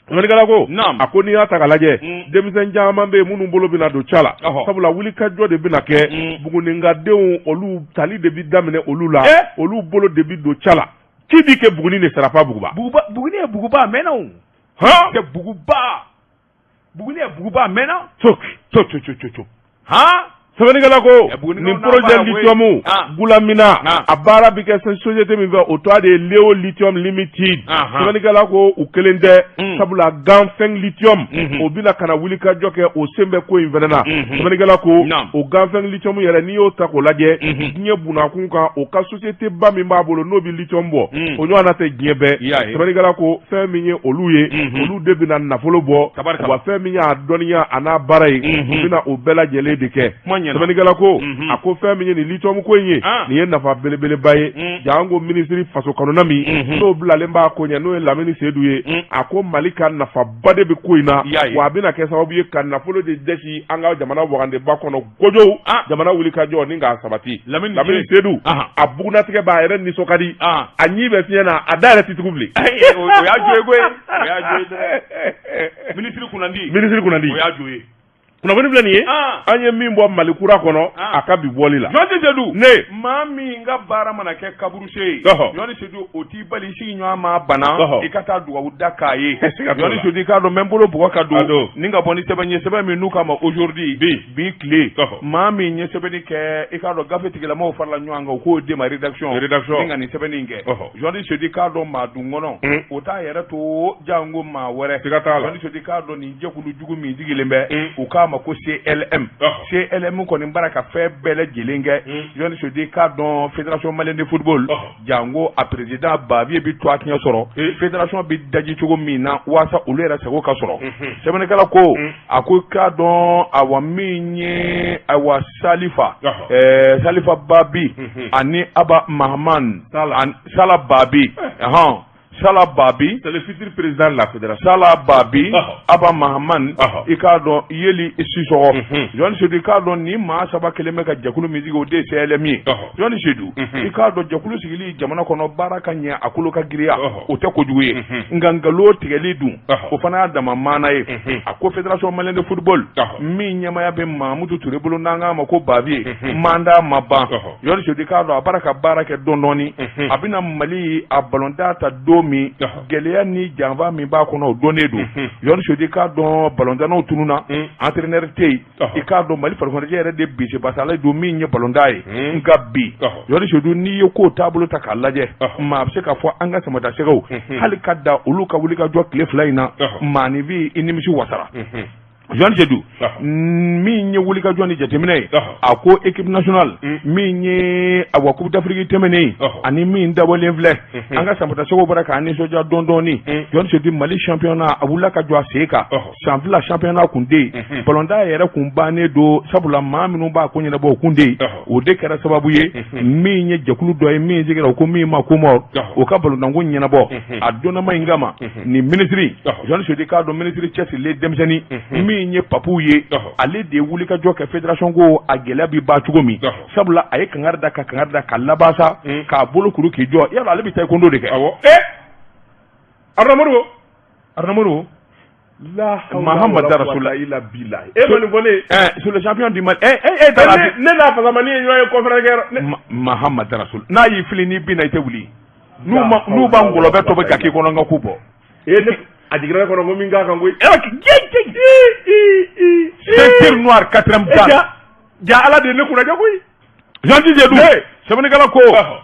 sɛbɛnnikɛla ko a ko n'i y'a ta k'a lajɛ denmisɛn caman bɛ yen minnu bolo bɛna don ca la sabula wulikajɔ de bɛna kɛ Buguninkadenw olu tali de bɛ daminɛ olu la olu bolo de bɛ don ca la qui dit que Buguni ne sera pas Buguba Buguni ye Buguba a mɛnna o tɛ Buguba Buguni ye Buguba a mɛnna to to to to to han sɛbɛnnikɛla ko nin projet lithium Gulamina a baara bɛ kɛ société min fɛ o tɔgɔ de ye Leo Lithium Limited sɛbɛnnikɛla ko u kelen tɛ sabula Ganfeng Lithium o bɛna ka na wulikajɔ kɛ o sen bɛ ko in fana na sɛbɛnnikɛla ko o Ganfeng Lithium yɛrɛ n'i y'o ta k'o lajɛ diɲɛ bunakun kan o ka société ba min b'a bolo n'o bɛ lithium bɔ o ɲɔgɔnna tɛ diɲɛ bɛɛ sɛbɛnnikɛla ko fɛn min ye olu ye olu de bɛna nafolo bɔ wa fɛn min y'a dɔnniya a n'a baara ye u bɛna o bɛɛ lajɛlen de kɛ sɛbɛnnikɛla ko a ko fɛn min ye nin lithium ko in ye nin ye nafa belebeleba ye janko minisiri faso kanuna min n'o bilalen b'a ko ɲɛ n'o ye Lamini Seyidu ye a ko Mali ka nafaba de bɛ ko in na wa a bɛna kɛ sababu ye ka nafolo de dɛsi an ka jamana wagandeba kɔnɔ gojow jamana wuli ka jɔ ni k'a sabati Lamini Seyidu a bugunnatigɛ b'a yɛrɛ nisɔn ka di a ɲi bɛ fiɲɛ na a da yɛrɛ tɛ tugu bilen o y'a jo ye koyi o y'a jo ye dɛ minisiri kunnandi minisiri kunnandi o y'a jo ye kunnafoni filɛ nin ye an ye min bɔ Mali kura kɔnɔ a ka bi bɔli la Jɔnti Sedu ne maa min ka baara mana kɛ kaburusen ye Jɔnti Sedu o t'i bali sigiɲɔgɔn maa bana i ka taa dugawu da k'a ye Jɔnti Sedu i k'a dɔn n bɛ n bolo bugɔ ka don ni ka bɔ ni sɛbɛn ye sɛbɛn min n'u k'a ma aujourd'hui bi tile maa min ye sɛbɛnni kɛ i k'a dɔn gafe tigilamaw farala ɲɔgɔn kan u k'o de ma rédaction ni ka nin sɛbɛnni in kɛ Jɔnti Sedu i k'a dɔn maa dun kɔnɔ o t'a yɛrɛ to janko maa wɛrɛ Jɔnti Sedu i k'a dɔn nin jɛkulu jugu min sigilen bɛ u k'a ma ko CLM CLM kɔni bara ka fɛn bɛɛ lajɛlen kɛ Jɔnti Sedu i k'a dɔn fédération malienne de football janko a président Bavieux bɛ to a tiɲɛ sɔrɔ fédération bɛ daji cogo min na walasa olu yɛrɛ sago ka sɔrɔ sɛbɛnnikɛla ko a ko k'a dɔn awa min ye awa Salifa Salifa Babi ani Aba Mahaman Sala Babi hɔn Sala Babi c'est le futur président de la fédération Sala Babi Aba Mahaman i k'a dɔn Yeli Sisɔgɔ Jɔnti Sedu i k'a dɔn ni maa saba kelen bɛ ka jɛkulu min sigi o de ye CLM ye Jɔnti Sedu i k'a dɔn jɛkulu sigili jamana kɔnɔ baara ka ɲɛ a kolo ka giriya o tɛ kojugu ye nka nkalon tigɛli dun o fana y'a dama maana ye a ko fédération malienne de football min ɲɛmaaya bɛ Mamutu Ture bolo n'an k'a ma ko Bavieux mandat ma ban Jɔnti Sedu i k'a dɔn a bara ka baara kɛ dɔɔnin dɔɔnin a bɛna Mali a balontan ta don min gɛlɛya ni janfa min b'a kɔnɔ o dɔnnen don Jɔnti Sedu i k'a dɔn balontannaw tununna entraîneur tɛ yen i k'a dɔn Mali farikoloɲɛnajɛ yɛrɛ de bisibasalen don min ye balontan ye nka bi Jɔnti Sedu n'i ye ko taabolo ta k'a lajɛ maa bɛ se k'a fɔ an ka samatasɛgɛw hali ka da olu ka wuli ka jɔ tile fila in na maaninfin i nimisi wasara Jɔnti Sedu min ye wulikajɔ ni jateminɛ ye a ko équipe nationale min ye awa coupe d'Afrique tɛmɛnen ani min dabɔlen filɛ an ka samatasɛgɛw bɔra k'an nisɔndiya dɔɔnin dɔɔnin Jɔnti Sedu Mali championnat a wulila ka jɔ a sen kan san fila championnat kun tɛ yen balontan yɛrɛ kun bannen don sabula maa minnu b'a ko ɲɛnabɔ o kun tɛ yen o de kɛra sababu ye min ye jɛkulu dɔ ye min sigira o ko min ma Comore o ka balontanko ɲɛnabɔ a donnama in kama nin minisiri Jɔnti Sedu k'a dɔn minisiri cɛsirilen denmisɛnnin min ye Papu ye ale de ye wulikajɔ kɛ fédération ko a gɛlɛya bɛ ban cogo min sabula a ye kangari da ka kangari da ka laban sa k'a bolo kuru k'i jɔ yala ale bɛ taekwondo de kɛ Aruna Mahamadu Rasulullah ila bilahi e ma nin fɔ ne ye sur le champion du Mali e ne n'a Fasamani ye ɲɔgɔn ye conférence kɛ Mahamadu Rasul n'a y'i fili n'i binna i tɛ wuli N'u b'a ngɔlɔbɛ tobi ka k'i kɔnɔ, n ka ku bɔ. A jiginna ne kɔnɔ ko min k'a kan koyi. Ceinture noire quatrième dan. Ja, Ala de ye ne kunna ja koyi. Jean Seydou, sɛbɛnnikɛla ko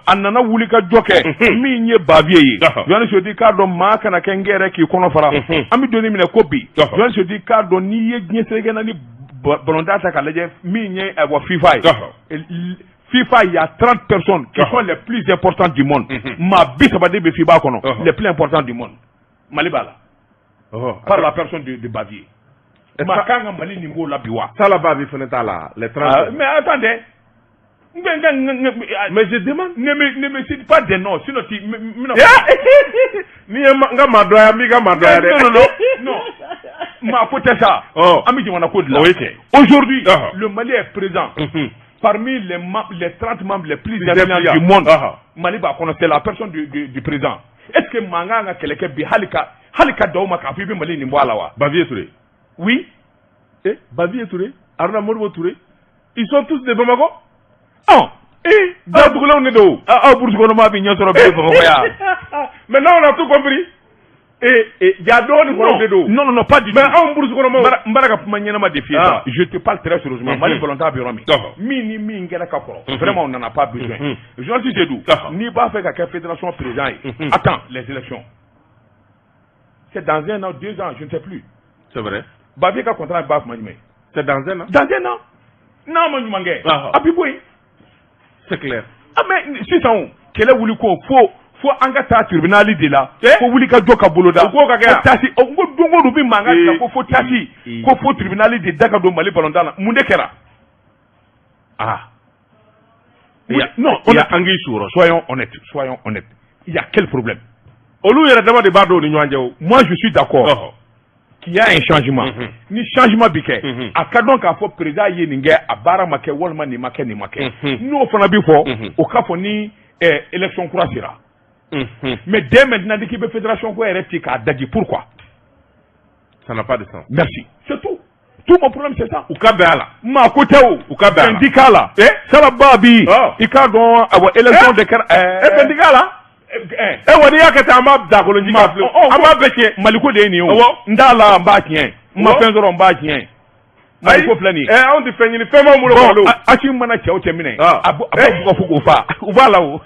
a nana wuli ka jɔ kɛ min ye Bavieux ye. Journaliste Seydou, k'a dɔn maa kana kɛ n yɛrɛ k'i kɔnɔ fara. An bɛ don minɛ ko bi, Journaliste Seydou, k'a dɔn n'i ye diɲɛ seleke naani ballontan ta k'a lajɛ, min ye wa FIFA ye, FIFA, il y a 30 personnes qui sont les plus importantes du monde. Maa 30 de bɛ FIFA kɔnɔ, les plus importants du monde. Mali b'a la par la personne de Bavieux. Maa kan ka Mali nin b'o la bi wa? Sala Babi fana t'a la, les 30. Mais attendez. Mais je demande. Ne me cite pas des noms, sinon tu. Ni ye n ka maa dɔgɔya, n b'i ka maa dɔgɔya dɛ. Non, non, non. Maa ko tɛ sa. An bɛ jamana ko de la. O ye tiɲɛ. Aujourd'hui, le Mali est présent parmi les 30 membres les plus influents du monde. Mali b'a kɔnɔ, c'est la personne du président. Est-ce que maa kan ka kɛlɛ kɛ bi hali ka da o ma k'a fɔ i bɛ Mali nin bɔ a la wa? Bavieux Touré. Oui. Eh, Bavieux Touré, Aruna Modibo Touré, ils sont tous de Bamako. Ɔ. Eh, da dugulenw de don. Aw brousse kɔnɔ maa bɛ ɲɛ sɔrɔ bi Bamakɔ yan. Maintenant on a tout compris. Eh, eh, ja dɔgɔnin kɔrɔw de don. Non, non, non, pas du tout. Mais anw brousse kɔnɔ maaw. N b'ala ka kuma ɲɛnama de f'i ye sa. Je te parle très sérieusement. Mali ballontan bɛ yɔrɔ min. Min ni min kɛra ka kɔrɔ. Vraiment, on n'en a pas besoin. Journaliste Seydou, n'i b'a fɛ ka kɛ fédération président ye, attends les élections. C'est dans un an, 2 ans, je ne sais plus. C'est vrai. Bavieux ka contrat b'a kuma jumɛn? C'est dans un an. Dans un an. N'a ma ɲuman kɛ, a bɛ bɔ yen. C'est clair. Ah, mais sisan o kɛlɛ wuli ko fo an ka taa tribunal de la, fo wuli ka jɔ ka boloda. O ko ka kɛ yan. Tasi n ko don o don bɛ mankan dilan ko fo tasi, ko fo tribunal de da ka don Mali ballontan na. Mun de kɛra? Ah. Non, il y a anguille sous roche. Soyons honnêtes, soyons honnêtes. Il y a quel problème? Olu yɛrɛ dama de b'a dɔn u ni ɲɔgɔn cɛ o. Moi, je suis d'accord qu'il y a un changement. Ni changement bi kɛ, a ka dɔn k'a fɔ président ye nin kɛ, a baara ma kɛ, walima nin ma kɛ, nin ma kɛ. N'o fana bi fɔ, o ka fɔ ni élection kura sera. Mais dès maintenant k'i bɛ fédération ko yɛrɛ ci k'a daji, pourquoi? Ça n'a pas de sens. Merci. C'est tout. Tout mon problème, c'est ça. U ka bɛn a la. Maa ko tɛ o. U ka bɛn a la. Fɛn ti k'a la. Sala Babi. I k'a dɔn, awɔ, élection de kɛra. Fɛn ti k'a la. E wa n'i y'a kɛ ten, an b'a dakolon ji k'a filɛ. An b'a bɛɛ tiɲɛ. Maliko de ye nin ye o. N t'a la, n b'a tiɲɛ. N ma fɛn sɔrɔ, n b'a tiɲɛ. Maliko filɛ nin ye. Anw tɛ fɛn ɲini, fɛn b'anw bolo kɔrɔlen o. Asimi mana cɛw cɛ minɛ. A b'a bugɔ fo k'o fa. U b'a la o.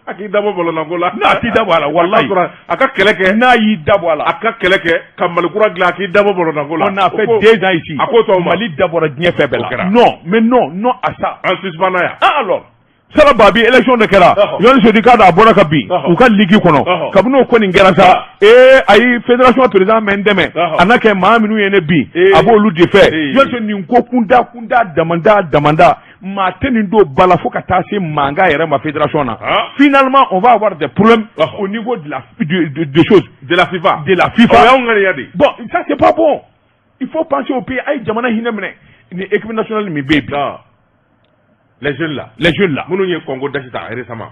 A k'i dabɔ bɔlɔnako la. Non, a t'i dabɔ a la, walayi. A ka kɛlɛ kɛ. N'a y'i dabɔ a la. A ka kɛlɛ kɛ ka Malikura dilan, a k'i dabɔ bɔlɔnako la. On a fait 2 ans ici. A k'o tɔw ma. Mali dabɔra diɲɛ fɛn bɛɛ la. Non, mais non, non à ça. An suspend yan. Ah alors. Sala Babi, élection de kɛra. Journaliste Seydou, k'a dɔn a bɔra ka bin u ka ligue kɔnɔ. Kabini o ko nin kɛra sa, ee ayi, fédération président mɛ n dɛmɛ, a n'a kɛ maa minnu ye ne bin, a b'olu de fɛ. Journaliste, nin ko kunda kunda damanda damanda, maa tɛ nin don ba la fo ka taa se mankan yɛrɛ ma fédération na. Finalement, on va avoir des problèmes au niveau de la de choses. De la FIFA. De la FIFA. O y'anw ŋaniya de. Bon, ça, c'est pas bon. Il faut penser au pays. A ye jamana hinɛ minɛ. Ni équipe nationale min bɛ yen bi. Les jeunes là. Les jeunes là. Minnu ye Congo dasi ta récemment.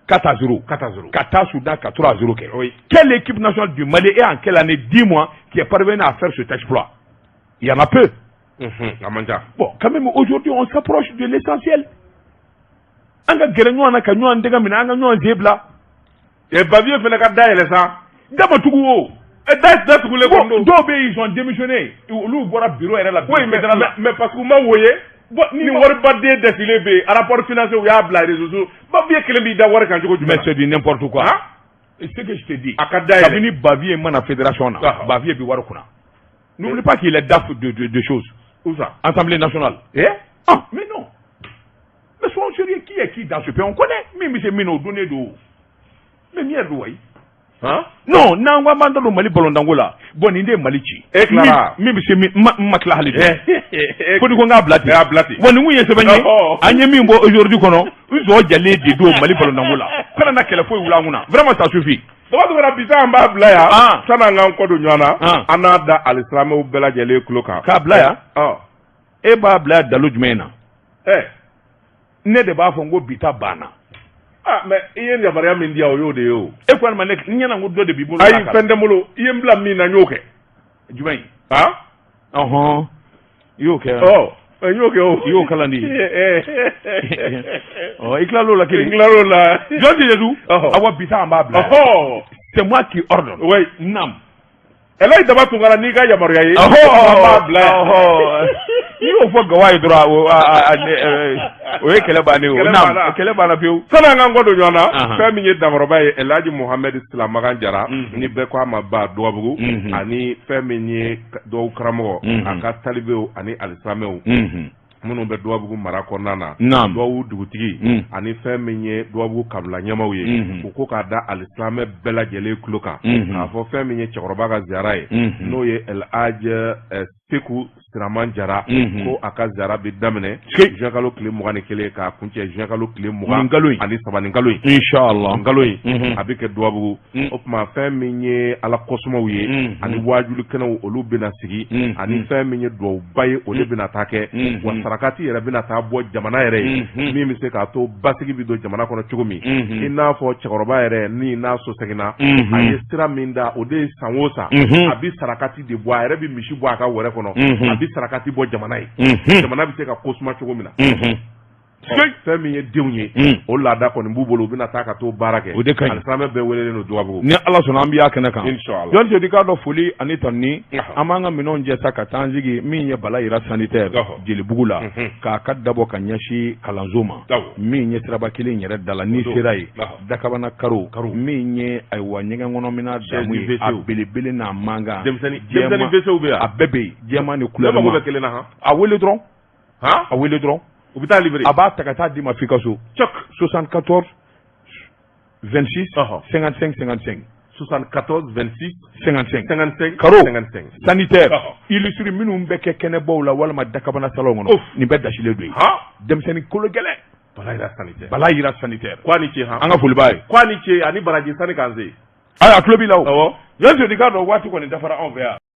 4-0. 4-0. Ka taa Soudan ka 3-0 kɛ. Oui. Quelle équipe nationale du Mali et en quelle année, dis-moi, qui est parvenue à faire cet exploit? Il y en a peu. A man ca. Bon, quand même, aujourd'hui, on s'approche de l'essentiel. An ka gɛrɛ ɲɔgɔn na ka ɲɔgɔn tɛgɛ minɛ, an ka ɲɔgɔn sen bila. Ɛ, Bavieux fana ka da yɛlɛ sa. Da ma tugu o. Ɛ, da datugulen kɔni don. Dɔw bɛ yen, ils ont démissionné. Olu bɔra bureau yɛrɛ la. Oui, mais parce que u ma wo ye. Bon, ni waribaden dɛsɛlen bɛ yen, rapport financier u y'a bila réseaux sociaux, Bavieux kelen b'i da wari kan cogo jumɛn Mais c'est du n'importe quoi. Ce que je te dis. A ka da yɛlɛ. Kabini Bavieux mana fédération na, Bavieux bɛ wari kunna. N'oublie pas qu'il est DAF de choses. Où ça? Assemblée nationale. Eh? Ah, mais non. Mais soyons sérieux, qui est qui dans ce pays? On connaît. Min bɛ se min na, o donnen don. Mais min yɛrɛ don wayi. Han? Non, n'an ko an b'an da don Mali ballontanko la, bon, nin de ye Mali ci. E tilara. Min bɛ se min, n ma tila hali bi. Fo ni ko n k'a bila ten. A bila ten. Bon, nin kun ye sɛbɛn ye. An ye min bɔ aujourd'hui kɔnɔ, n sɔn jalen de don Mali ballontanko la. Kana na kɛlɛ foyi wuli an kunna. Vraiment, ça suffit. Dɔgɔ tugura bi sa, an b'a bila yan. Sanni an k'an kɔ don ɲɔgɔn na, an n'a da alisilamɛw bɛɛ lajɛlen tulo kan. K'a bila yan? E b'a bila yan dalu jumɛn na? Ne de b'a fɔ n ko bi ta banna. Ah, mais i ye yamaruya min di yan, o y'o de ye o. E ko ma ne n ɲɛna ko dɔ de b'i bolo. Ayi, fɛn tɛ n bolo. I ye n bila min na, n y'o kɛ. Jumɛn ye? Han? Ɔhɔn, i y'o kɛ. Ɔ. N y'o kɛ o. I y'o kalan de. Ɔ, i tilal'o la kelen. N tilal'o la. Jɔn tɛ du. Awa, bi ta an b'a bila. C'est moi qui ordonne. Oui. Nam. Elayi Daba Tunkara, n'i ka yamaruya ye. An b'a bila yan. N'i y'o fɔ Gawa ye dɔrɔn, o ye kɛlɛ bannen ye o. Kɛlɛ banna. Nam, kɛlɛ banna pewu. Sani an k'an kɔ don ɲɔgɔn na, fɛn min ye dankɔrɔba ye, Elhaji Mohamɛdi Silamakan Jara, ni bɛɛ ko a ma ba Dugabugu, ani fɛn min ye dɔw karamɔgɔ, a ka talibew ani alisilamɛw minnu bɛ Dugabugu mara kɔnɔna na, Dugabugu dugutigi ani fɛn min ye Dugabugu kabila ɲɛmaw ye, u ko k'a da alisilamɛ bɛɛ lajɛlen tulo kan k'a fɔ fɛn min ye cɛkɔrɔba ka ziyara ye, n'o ye Elhaji Seku Siraman Jara, ko a ka ziyara bɛ daminɛ juin kalo tile 21 k'a kuncɛ juin kalo tile 23 nin kalo in. Inshallah. Nin kalo in, a bɛ kɛ Dugabugu. O tuma, fɛn min ye Ala kɔsumaw ye ani waajuli kɛnɛw, olu bɛna sigi, ani fɛn min ye duwawuba ye, o de bɛna taa kɛ. Wa sarakati yɛrɛ bɛna taa bɔ jamana yɛrɛ ye, min bɛ se k'a to basigi bɛ don jamana kɔnɔ cogo min. I n'a fɔ cɛkɔrɔba yɛrɛ ni n'a sosɛgɛnna, a ye sira min da, o de ye san o san a bɛ sarakati de bɔ, a yɛrɛ bɛ misi bɔ a ka wɛrɛ kɔnɔ, a bɛ sarakati bɔ jamana ye, jamana bɛ se ka ko suma cogo min na. Fɛn min ye denw ye, o laada kɔni b'u bolo, u bɛna taa ka t'o baara kɛ. O de ka ɲi. Alisilamɛ bɛɛ welelen don Dugabugu. Ni Ala sɔnna, an bɛ y'a kɛnɛ kan. Inshallah. Jɔn tɛ k'a dɔn, foli ani tanuni, an b'an ka minɛnw jɛ sa ka taa an sigi min ye Bala Yira sanitaire Jelibugu la, k'a ka dabɔ ka ɲɛsin kalanso ma, min ye siraba kelen yɛrɛ da la, n'i sera yen, dakabana karo, min ye ayiwa ɲɛgɛn kɔnɔ minɛn damu ye, a belebele n'a mankan. Denmisɛnnin WC bɛ yan. A bɛɛ bɛ yen, jɛman ni couleur. Ne mago bɛ kelen na han. A wele dɔrɔn. A wele dɔrɔn. U bɛ taa livrer. A b'a ta ka taa d'i ma f'i ka so. Cɔk. 74 26 55 55. 74 26 55 55 Karo 55. Sanitaire illustre minnu bɛ kɛ kɛnɛbaw la walima dakabana salon kɔnɔ, nin bɛɛ dasilen don yen. Denmisɛnnin kolo gɛlɛn. Bala Yira sanitaire. Bala Yira sanitaire. Ko a ni ce han. An ka foli b'a ye. Ko a ni ce ani baraji sani k'an se. Ayi, a tulo b'i la o. Awɔ. Jɔn tɛ k'a dɔn, waati kɔni dafara anw fɛ yan.